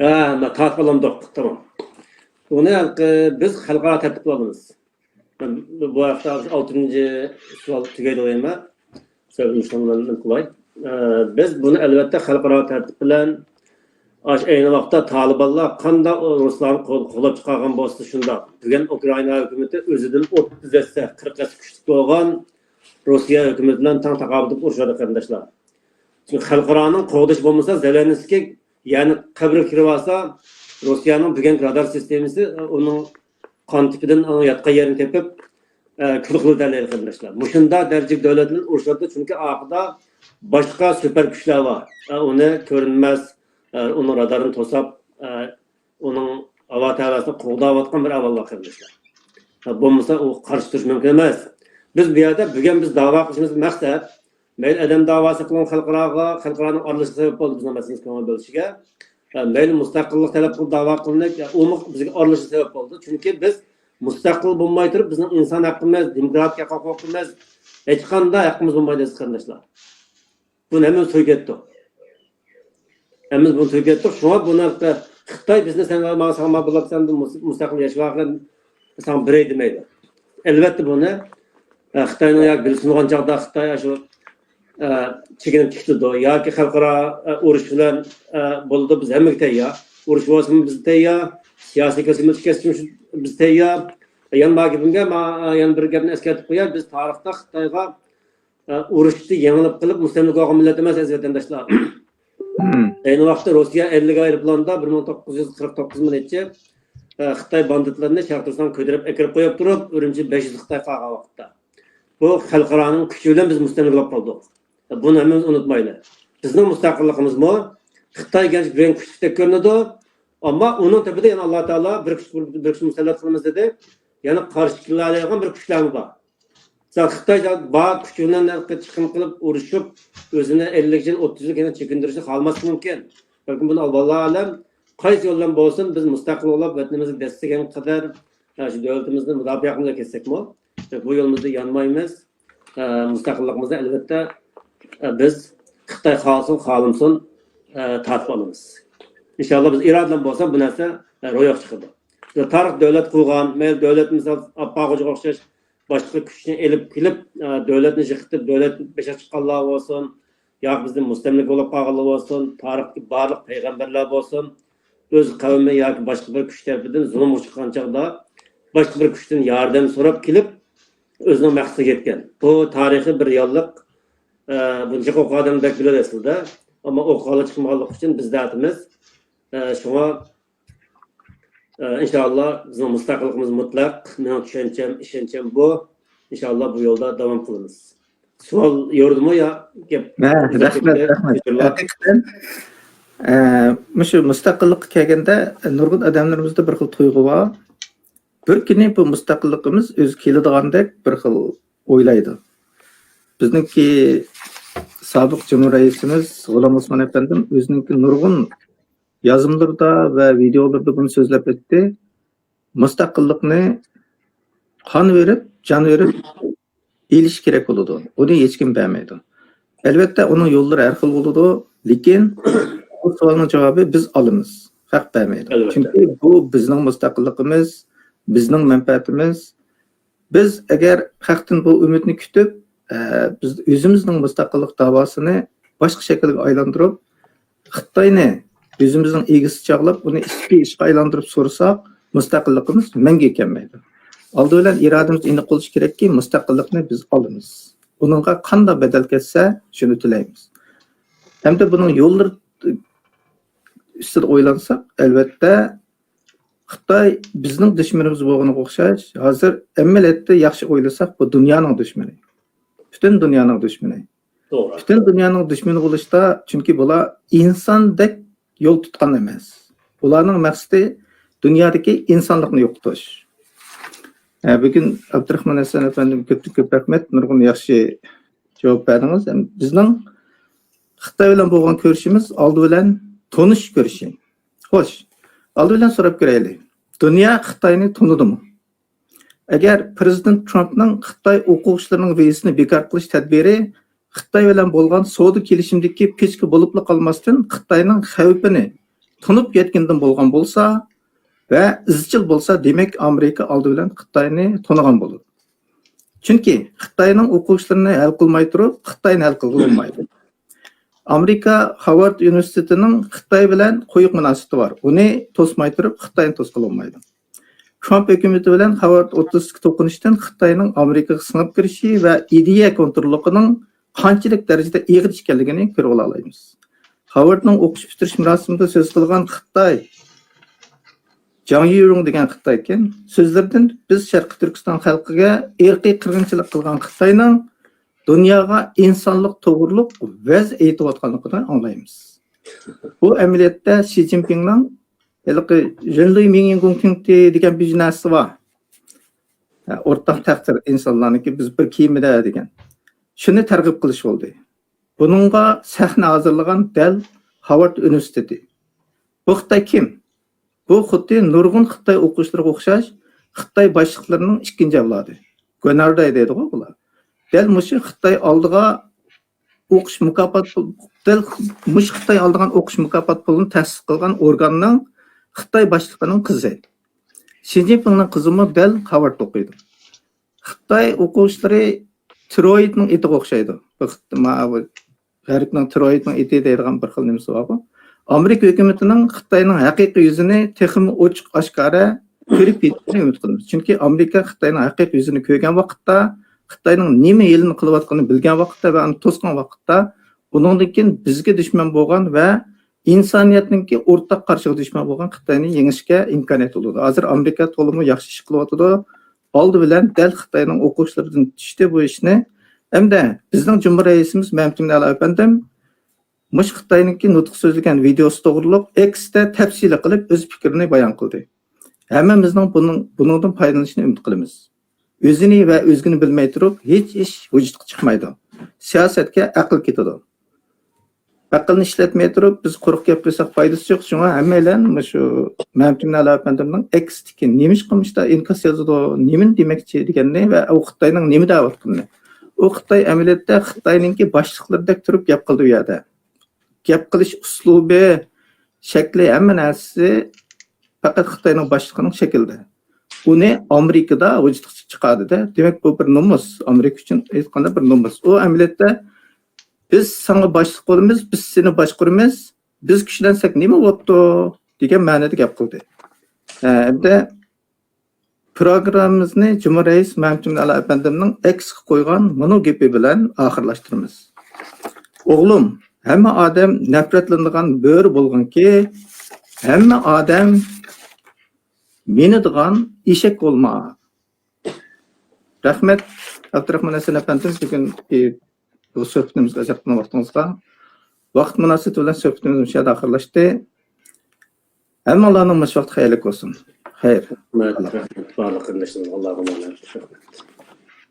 ھە، مانا تارتىپ ئالامدۇق، تامام. ئۇنى ھېلىقى بىز خەلقئارا تەرتىپتە ئالىمىز. بۇ ھەقتە ئالتىنچى سوئال تۈگەيدۇ دەيمەن. سۆزۈمنى شۇنىڭ بىلەن قىلاي. ئە، بىز بۇنى ئەلۋەتتە خەلقئارا تەرتىپ بىلەن، ئاش ئەينى ۋاقىتتا تالىبانلار قانداق رۇسلارنى قول-، قوللاپ چىقارغان بولسا شۇنداق. بۈگۈن ئۇكرائىنا ھۆكۈمىتى ئۆزىدىن ئوتتۇز ھەسسە، قىرىق ھەسسە كۈچلۈك بولغان روسىيە ھۆكۈمىتى بىلەن تەڭ تاقابىل تۇرۇپ ئۇرۇشىدۇ، قېرىنداشلار. چۈنكى خەلقئارانىڭ قوغدىشى بولمىسا، زېلېنسكىي يەنە قەبرىگە كىرىۋالسا، روسىيەنىڭ بۈگۈنكى رادار سىستېمىسى، ئۇنىڭ قان تىپىدىن ئۇنىڭ ياتقان يېرىنى تېپىپ، ئە، كۈل قىلىدۇ دەيدۇ، قېرىنداشلار. مۇشۇنداق دەرىجىلىك دۆلەت بىلەن ئۇرۇشۇۋاتىدۇ، چۈنكى ئارقىدا باشقا سۈپەر كۈچلەر بار. ئە، ئۇنى كۆرۈنمەس، ئە، ئۇنىڭ رادارىنى توساپ، ئە، ئۇنىڭ ھاۋا تەۋەسىنى قوغداۋاتقان بىر ئەھۋال بار، قېرىنداشلار. ئە، بولمىسا ئۇ قارشى تۇرۇش مۇمكىن ئەمەس. بىز بۇ يەردە بۈگۈن بىز داۋا قىلىشىمىز مەقسەت، مەيلى ئادەم داۋاسى قىلغان خەلقئاراغا، خەلقئارانىڭ ئارىلىشىشى سەۋەب بولدى بىزنىڭ مەسىلىمىزگە كۆڭۈل بۆلۈشىگە. ئە، مەيلى مۇستەقىللىق تەلەپ قىلىپ داۋا قىلىنىپ، ئە، ئۇمۇ بىزگە ئارىلىشىشى سەۋەب بولدى. چۈنكى بىز مۇستەقىل بولماي تۇرۇپ، بىزنىڭ ئىنسان ھەققىمىز، دېموكراتىك ھەق ھوقۇقىمىز، ھېچقانداق ھەققىمىز بولمايدۇ، ئەزىز قېرىنداشلار. بۇنى ھەممىمىز تۇيۇپ كەتتۇق. ھەممىمىز بۇنى تۇيۇپ كەتتۇق. شۇڭا بۇنى خىتاي بىزنى سەن ماڭا، ساڭا بولۇپ سەن مۇس-، مۇستەقىل ياشىۋالغىن، ساڭا بېرەي دېمەيدۇ. ئەلۋەتتە بۇنى، ئە، خىتاينىڭ ياكى بىلسۇنغان چاغدا خىتاي شۇ، ئە، چېكىنىپ تىكلىدۇ ياكى خەلقئارا، ئە، ئۇرۇش بىلەن، ئە، بولىدۇ، بىز ھەممىگە تەييار. ئۇرۇش بولسىمۇ بىز تەييار، سىياسىي كەسىملىك كەسىملىك بىز تەييار. يەنە بار گېپىمگە، ما-، يەنە بىر گەپنى ئەسكەرتىپ قوياي، بىز تارىختا خىتايغا ئە، ئۇرۇشتا يېڭىلىپ قېلىپ مۇستەملىكە بولغان مىللەت ئەمەس، ئەزىز ۋەتەنداشلار. ئەينى ۋاقىتتا روسىيە ئەللىك ئايروپىلاندا بىر مىڭ توققۇز يۈز قىرىق توققۇز مىليونچە، ئە، خىتاي باندىتلىرىنى شەرقىي تۈركىستانغا كۆتۈرۈپ ئەكىرىپ قويۇپ تۇرۇپ، ئۈرۈمچى بەش يۈز خىتاي قالغان ۋاقىتتا. بۇ خەلقئارانىڭ كۇچى بىلەن بىز مۇستەملىكە بولۇپ قالدۇق. بۇنى ھەممىمىز ئۇنتۇمايلى. بىزنىڭ مۇستەقىللىقىمىزمۇ خىتايغا كۈچلۈكتەك كۆرۈنىدۇ. ئەمما ئۇنىڭ تېپىدە يەنە ئاللا تائالا بىر كۈچ، بىر كۈچ مۇسەللەت قىلىمىز دېدى. يەنە قارشى كېلەلەيدىغان بىر كۈچلەرمۇ بار. مىسال، خىتاي بار كۈچى بىلەن چىقىم قىلىپ، ئۇرۇشۇپ، ئۆزىنى ئەللىك يىل، ئوتتۇز يىل كېيىن چېكىندۈرۈشنى خالىماسلىقى مۇمكىن. بەلكىم بۇنى ئاللا ئالەم، قايسى يول بىلەن بولسۇن، بىز مۇستەقىل بولۇپ، ۋەتىنىمىزنى دەسسىگەن قەدەر، يا، شۇ دۆلىتىمىزنى مۇداپىئە قىلىپ كەتسەكمۇ، بۇ يولىمىزدا يانمايمىز. ئە، مۇستەقىللىقىمىزنى، ئەلۋەتتە، ئە، بىز خىتاي خالىسۇن، خالىمىسۇن، ئە، تارتىپ ئالىمىز. ئىنشاللا بىز ئىرادىلەن بولسا بۇ نەرسە، ئە، روياپقا چىقىدۇ. تارىخ دۆلەت قۇرغان، مەيلى دۆلەت، مىسال، ئاپپاق خوجىغا ئوخشاش باشقا كۈچنى ئېلىپ كېلىپ، ئە، دۆلەتنى يىقىتىپ، دۆلەت بېشىغا چىققانلار بولسۇن، ياكى بىزدىن مۇستەملىكە بولۇپ قالغانلار بولسۇن، تارىختىكى بارلىق پەيغەمبەرلەر بولسۇن، ئۆز قەۋمى ياكى باشقا بىر كۈچ تەرىپىدىن زۇلۇم ئۇچرىغان چاغدا، باشقا بىر كۈچتىن ياردەم سوراپ كېلىپ، ئۆزىنىڭ مەقسىتىگە يەتكەن. بۇ تارىخىي بىر رېئاللىق. ئە، بۇنى جىق ئوقۇغان ئادەم بەك بىلىدۇ ئەسلىدە. ئەمما ئوقۇغانلار چىقمىغانلىقى ئۈچۈن بىز دەتىمىز. ئە، شۇڭا، ئە، ئىنشاللا بىزنىڭ مۇستەقىللىقىمىز مۇتلەق. مېنىڭ چۈشەنچەم، ئىشەنچەم بۇ. ئىنشاللا بۇ يولدا داۋام قىلىمىز. سوئال يورۇدىمۇ يا گەپ؟ ھە، رەھمەت، رەھمەت. ھەقىقەتەن، ئە، مۇشۇ مۇستەقىللىققا كەلگەندە، نۇرغۇن ئادەملىرىمىزدە بىر خىل تۇيغۇ بار. بىر كۈنى بۇ مۇستەقىللىقىمىز ئۆزى كېلىدىغاندەك بىر خىل ئويلايدۇ. بىزنىڭكى سابىق جۇمھۇر رەئىسىمىز غۇلام ئوسمان ئەپەندىم ئۆزىنىڭكى نۇرغۇن يازمىلىرىدا ۋە ۋىدىيولىرىدا بۇنى سۆزلەپ ئۆتتى. مۇستەقىللىقنى قان بېرىپ، جان بېرىپ ئېلىش كېرەك بولىدۇ. بۇنى ھېچكىم بەرمەيدۇ. ئەلۋەتتە، ئۇنىڭ يوللىرى ھەر خىل بولىدۇ، لېكىن بۇ سوئالنىڭ جاۋابى بىز ئالىمىز، خەق بەرمەيدۇ. ئەلۋەتتە. چۈنكى بۇ بىزنىڭ مۇستەقىللىقىمىز، بىزنىڭ مەنپەئەتىمىز. بىز ئەگەر خەقتىن بۇ ئۈمىدنى كۈتۈپ، ئە، بىز ئۆزىمىزنىڭ مۇستەقىللىق داۋاسىنى باشقا شەكىلگە ئايلاندۇرۇپ، خىتاينى ئۆزىمىزنىڭ ئىگىسى چاغلاپ، ئۇنى ئىچكى ئىشقا ئايلاندۇرۇپ سورىساق، مۇستەقىللىقىمىز مەڭگۈ كەلمەيدۇ. ئالدى بىلەن ئىرادىمىز ئېنىق بولۇشى كېرەككى، مۇستەقىللىقنى بىز ئالىمىز. ئۇنىڭغا قانداق بەدەل كەتسە، شۇنى تۆلەيمىز. ھەمدە بۇنىڭ يوللىرى ئۈستىدە ئويلانساق، ئەلۋەتتە، خىتاي بىزنىڭ دۈشمىنىمىز بولغىنىغا ئوخشاش، ھازىر ئەمەلىيەتتە ياخشى ئويلىساق، بۇ دۇنيانىڭ دۈشمىنى. پۈتۈن دۇنيانىڭ دۈشمىنى. توغرا. پۈتۈن دۇنيانىڭ دۈشمىنى بولۇشتا، چۈنكى بۇلار ئىنساندەك يول تۇتقان ئەمەس. ئۇلارنىڭ مەقسىتى دۇنيادىكى ئىنسانلىقنى يوقىتىش. ھە، بۈگۈن ئابدۇراخمان ھەسەن ئەپەندىگە كۆپتىن كۆپ رەھمەت، نۇرغۇن ياخشى جاۋاب بەردىڭىز. بىزنىڭ خىتاي بىلەن بولغان كۆرۈشىمىز ئالدى بىلەن تونۇشۇش كۆرۈشى. خوش، ئالدى بىلەن سوراپ كۆرەيلى. دۇنيا خىتاينى تونۇدىمۇ؟ ئەگەر پىرېزىدېنت ترامپنىڭ خىتاي ئوقۇغۇچىلىرىنىڭ ۋىزىسىنى بىكار قىلىش تەدبىرى خىتاي بىلەن بولغان سودا كېلىشىمىدىكى پىچكا بولۇپلا قالماستىن، خىتاينىڭ خەۋپىنى تونۇپ يەتكىنىدىن بولغان بولسا ۋە ئىزچىل بولسا، دېمەك، ئامېرىكا ئالدى بىلەن خىتاينى تونۇغان بولىدۇ. چۈنكى خىتاينىڭ ئوقۇغۇچىلىرىنى ھەل قىلماي تۇرۇپ، خىتاينى ھەل قىلغىلى بولمايدۇ. ئامېرىكا خارۋارد ئۇنىۋېرسىتېتىنىڭ خىتاي بىلەن قويۇق مۇناسىۋىتى بار. ئۇنى توسماي تۇرۇپ، خىتاينى توسقىلى بولمايدۇ. ترامپ ھۆكۈمىتى بىلەن خارۋارد ئوتتۇرىسىدىكى توقۇنۇشتىن خىتاينىڭ ئامېرىكىغا سىڭىپ كىرىشى ۋە ئىدىيە كونتروللۇقىنىڭ قانچىلىك دەرىجىدە ئېغىر ئىكەنلىكىنى كۆرۈۋالالايمىز. خارۋاردنىڭ ئوقۇش پۈتتۈرۈش مۇراسىمىدا سۆز قىلغان خىتاي، جاڭ يۈرۇڭ دېگەن خىتاي ئىكەن، سۆزلىرىدىن بىز شەرقىي تۈركىستان خەلقىگە ئىرقىي قىرغىنچىلىق قىلغان خىتاينىڭ دۇنياغا ئىنسانلىق توغرۇلۇق ۋەز ئېيتىۋاتقانلىقىنى ئاڭلايمىز. بۇ ئەمەلىيەتتە شى جىنپىڭنىڭ ھېلىقى ژېنلۇي مىڭيىڭگۇڭتىڭتى دېگەن بىر نەرسىسى بار. ھە، ئورتاق تەقدىر ئىنسانلارنىڭكى، بىز بىر كېمىدە دېگەن. شۇنى تەرغىب قىلىش بولدى. بۇنىڭغا سەھنە ھازىرلىغان دەل خارۋارد ئۇنىۋېرسىتېتى. بۇ خىتاي كىم؟ بۇ خۇددى نۇرغۇن خىتاي ئوقۇغۇچىلىرىغا ئوخشاش خىتاي باشلىقلىرىنىڭ ئىككىنچى ئەۋلادى. گۆنەردەي دەيدىغۇ بۇلار. دەل مۇشۇ خىتاي ئالدىغا ئوقۇش مۇكاپات پۇل، دەل مۇشۇ خىتاي ئالىدىغان ئوقۇش مۇكاپات پۇلىنى تەسىس قىلغان ئورگاننىڭ خىتاي باشلىقىنىڭ قىزى. شى جىنپىڭنىڭ قىزىمۇ دەل خارۋاردتا ئوقۇيدۇ. خىتاي ئوقۇغۇچىلىرى تىروئىدنىڭ ئېتىغا ئوخشايدۇ. بۇ خىت-، ما-، بۇ غەربنىڭ تىروئىدنىڭ ئېتى دەيدىغان بىر خىل نېمىسى بارغۇ. ئامېرىكا ھۆكۈمىتىنىڭ خىتاينىڭ ھەقىقىي يۈزىنى تېخىمۇ ئوچۇق ئاشكارا كۆرۈپ يېتىشىنى ئۈمىد قىلىمىز. چۈنكى ئامېرىكا خىتاينىڭ ھەقىقىي يۈزىنى كۆرگەن ۋاقىتتا، خىتاينىڭ نېمە ھىيلىنى قىلىۋاتقىنىنى بىلگەن ۋاقىتتا ۋە ئۇنى توسقان ۋاقىتتا، ئۇنىڭدىن كېيىن بىزگە دۈشمەن بولغان ۋە ئىنسانىيەتنىڭكى ئورتاق قارىشىغا دۈشمەن بولغان خىتاينى يېڭىشكە ئىمكانىيەت بولىدۇ. ھازىر ئامېرىكا تولىمۇ ياخشى ئىش قىلىۋاتىدۇ. ئالدى بىلەن دەل خىتاينىڭ ئوقۇغۇچىلىرىدىن چۈشتى بۇ ئىشنى. ھەمدە بىزنىڭ جۇمھۇر رەئىسىمىز مەمتىمىن ئەلا ئەپەندىم مۇشۇ خىتاينىڭكى نۇتۇق سۆزلىگەن ۋىدېئوسى توغرۇلۇق ئېكستا تەپسىلىي قىلىپ ئۆز پىكرىنى بايان قىلدى. ھەممىمىزنىڭ بۇنىڭ، بۇنىڭدىن پايدىلىنىشىنى ئۈمىد قىلىمىز. ئۆزىنى ۋە ئۆزگىنى بىلمەي تۇرۇپ، ھېچ ئىش ۋۇجۇدقا چىقمايدۇ. سىياسەتكە ئەقىل كېتىدۇ. ئەقىلنى ئىشلەتمەي تۇرۇپ، بىز قۇرۇق گەپ قىلساق پايدىسى يوق. شۇڭا ھەممەيلەن مۇشۇ مەمتىمىن ئەلا ئەپەندىمنىڭ ئېكستىكى نېمىشقا مۇشۇنداق ئىنكاس يازىدۇ، نېمىنى دېمەكچى دېگەننى ۋە ئۇ خىتاينىڭ نېمە دەۋاتقىنىنى. ئۇ خىتاي ئەمەلىيەتتە خىتاينىڭكى باشلىقلىرىدەك تۇرۇپ گەپ قىلىدۇ ئۇ يەردە. گەپ قىلىش ئۇسلۇبى، شەكلى، ھەممە نەرسىسى پەقەت خىتاينىڭ باشلىقىنىڭ شەكلىدە. ئۇنى ئامېرىكىدا ۋۇجۇدقا چىقاردى-دە. دېمەك، بۇ بىر نومۇس. ئامېرىكا ئۈچۈن ئېيتقاندا بىر نومۇس. ئۇ ئەمەلىيەتتە «بىز ساڭا باشلىق بولىمىز، بىز سېنى باشقۇرىمىز، بىز كۈچلەنسەك نېمە بوپتۇ؟» دېگەن مەنىدە گەپ قىلدى. ھە، ئەمدى پروگراممىمىزنى جۇمھۇر رەئىس مەمتىمىن ئەلا ئەپەندىمنىڭ ئېكسقا قويغان مۇنۇ گېپى بىلەن ئاخىرلاشتۇرىمىز. ئوغلۇم، ھەممە ئادەم نەپرەتلىنىدىغان بۆرە بولغىنكى، ھەممە ئادەم مىنىدىغان ئېشەك بولما. رەھمەت، ئابدۇراخمان ھەسەن ئەپەندىم، بۈگۈنكى بۇ سۆھبىتىمىزگە ئاجراتقان ۋاقتىڭىزغا. ۋاقىت مۇناسىۋىتى بىلەن سۆھبىتىمىز مۇشۇ يەردە ئاخىرلاشتى. ھەممىڭلارنىڭ مۇشۇ ۋاقتى خەيرلىك بولسۇن. خەير. رەھمەت، رەھمەت بارلىق قېرىنداشلىرىمىزغا، ئاللاغا ئامانەت. رەھمەت.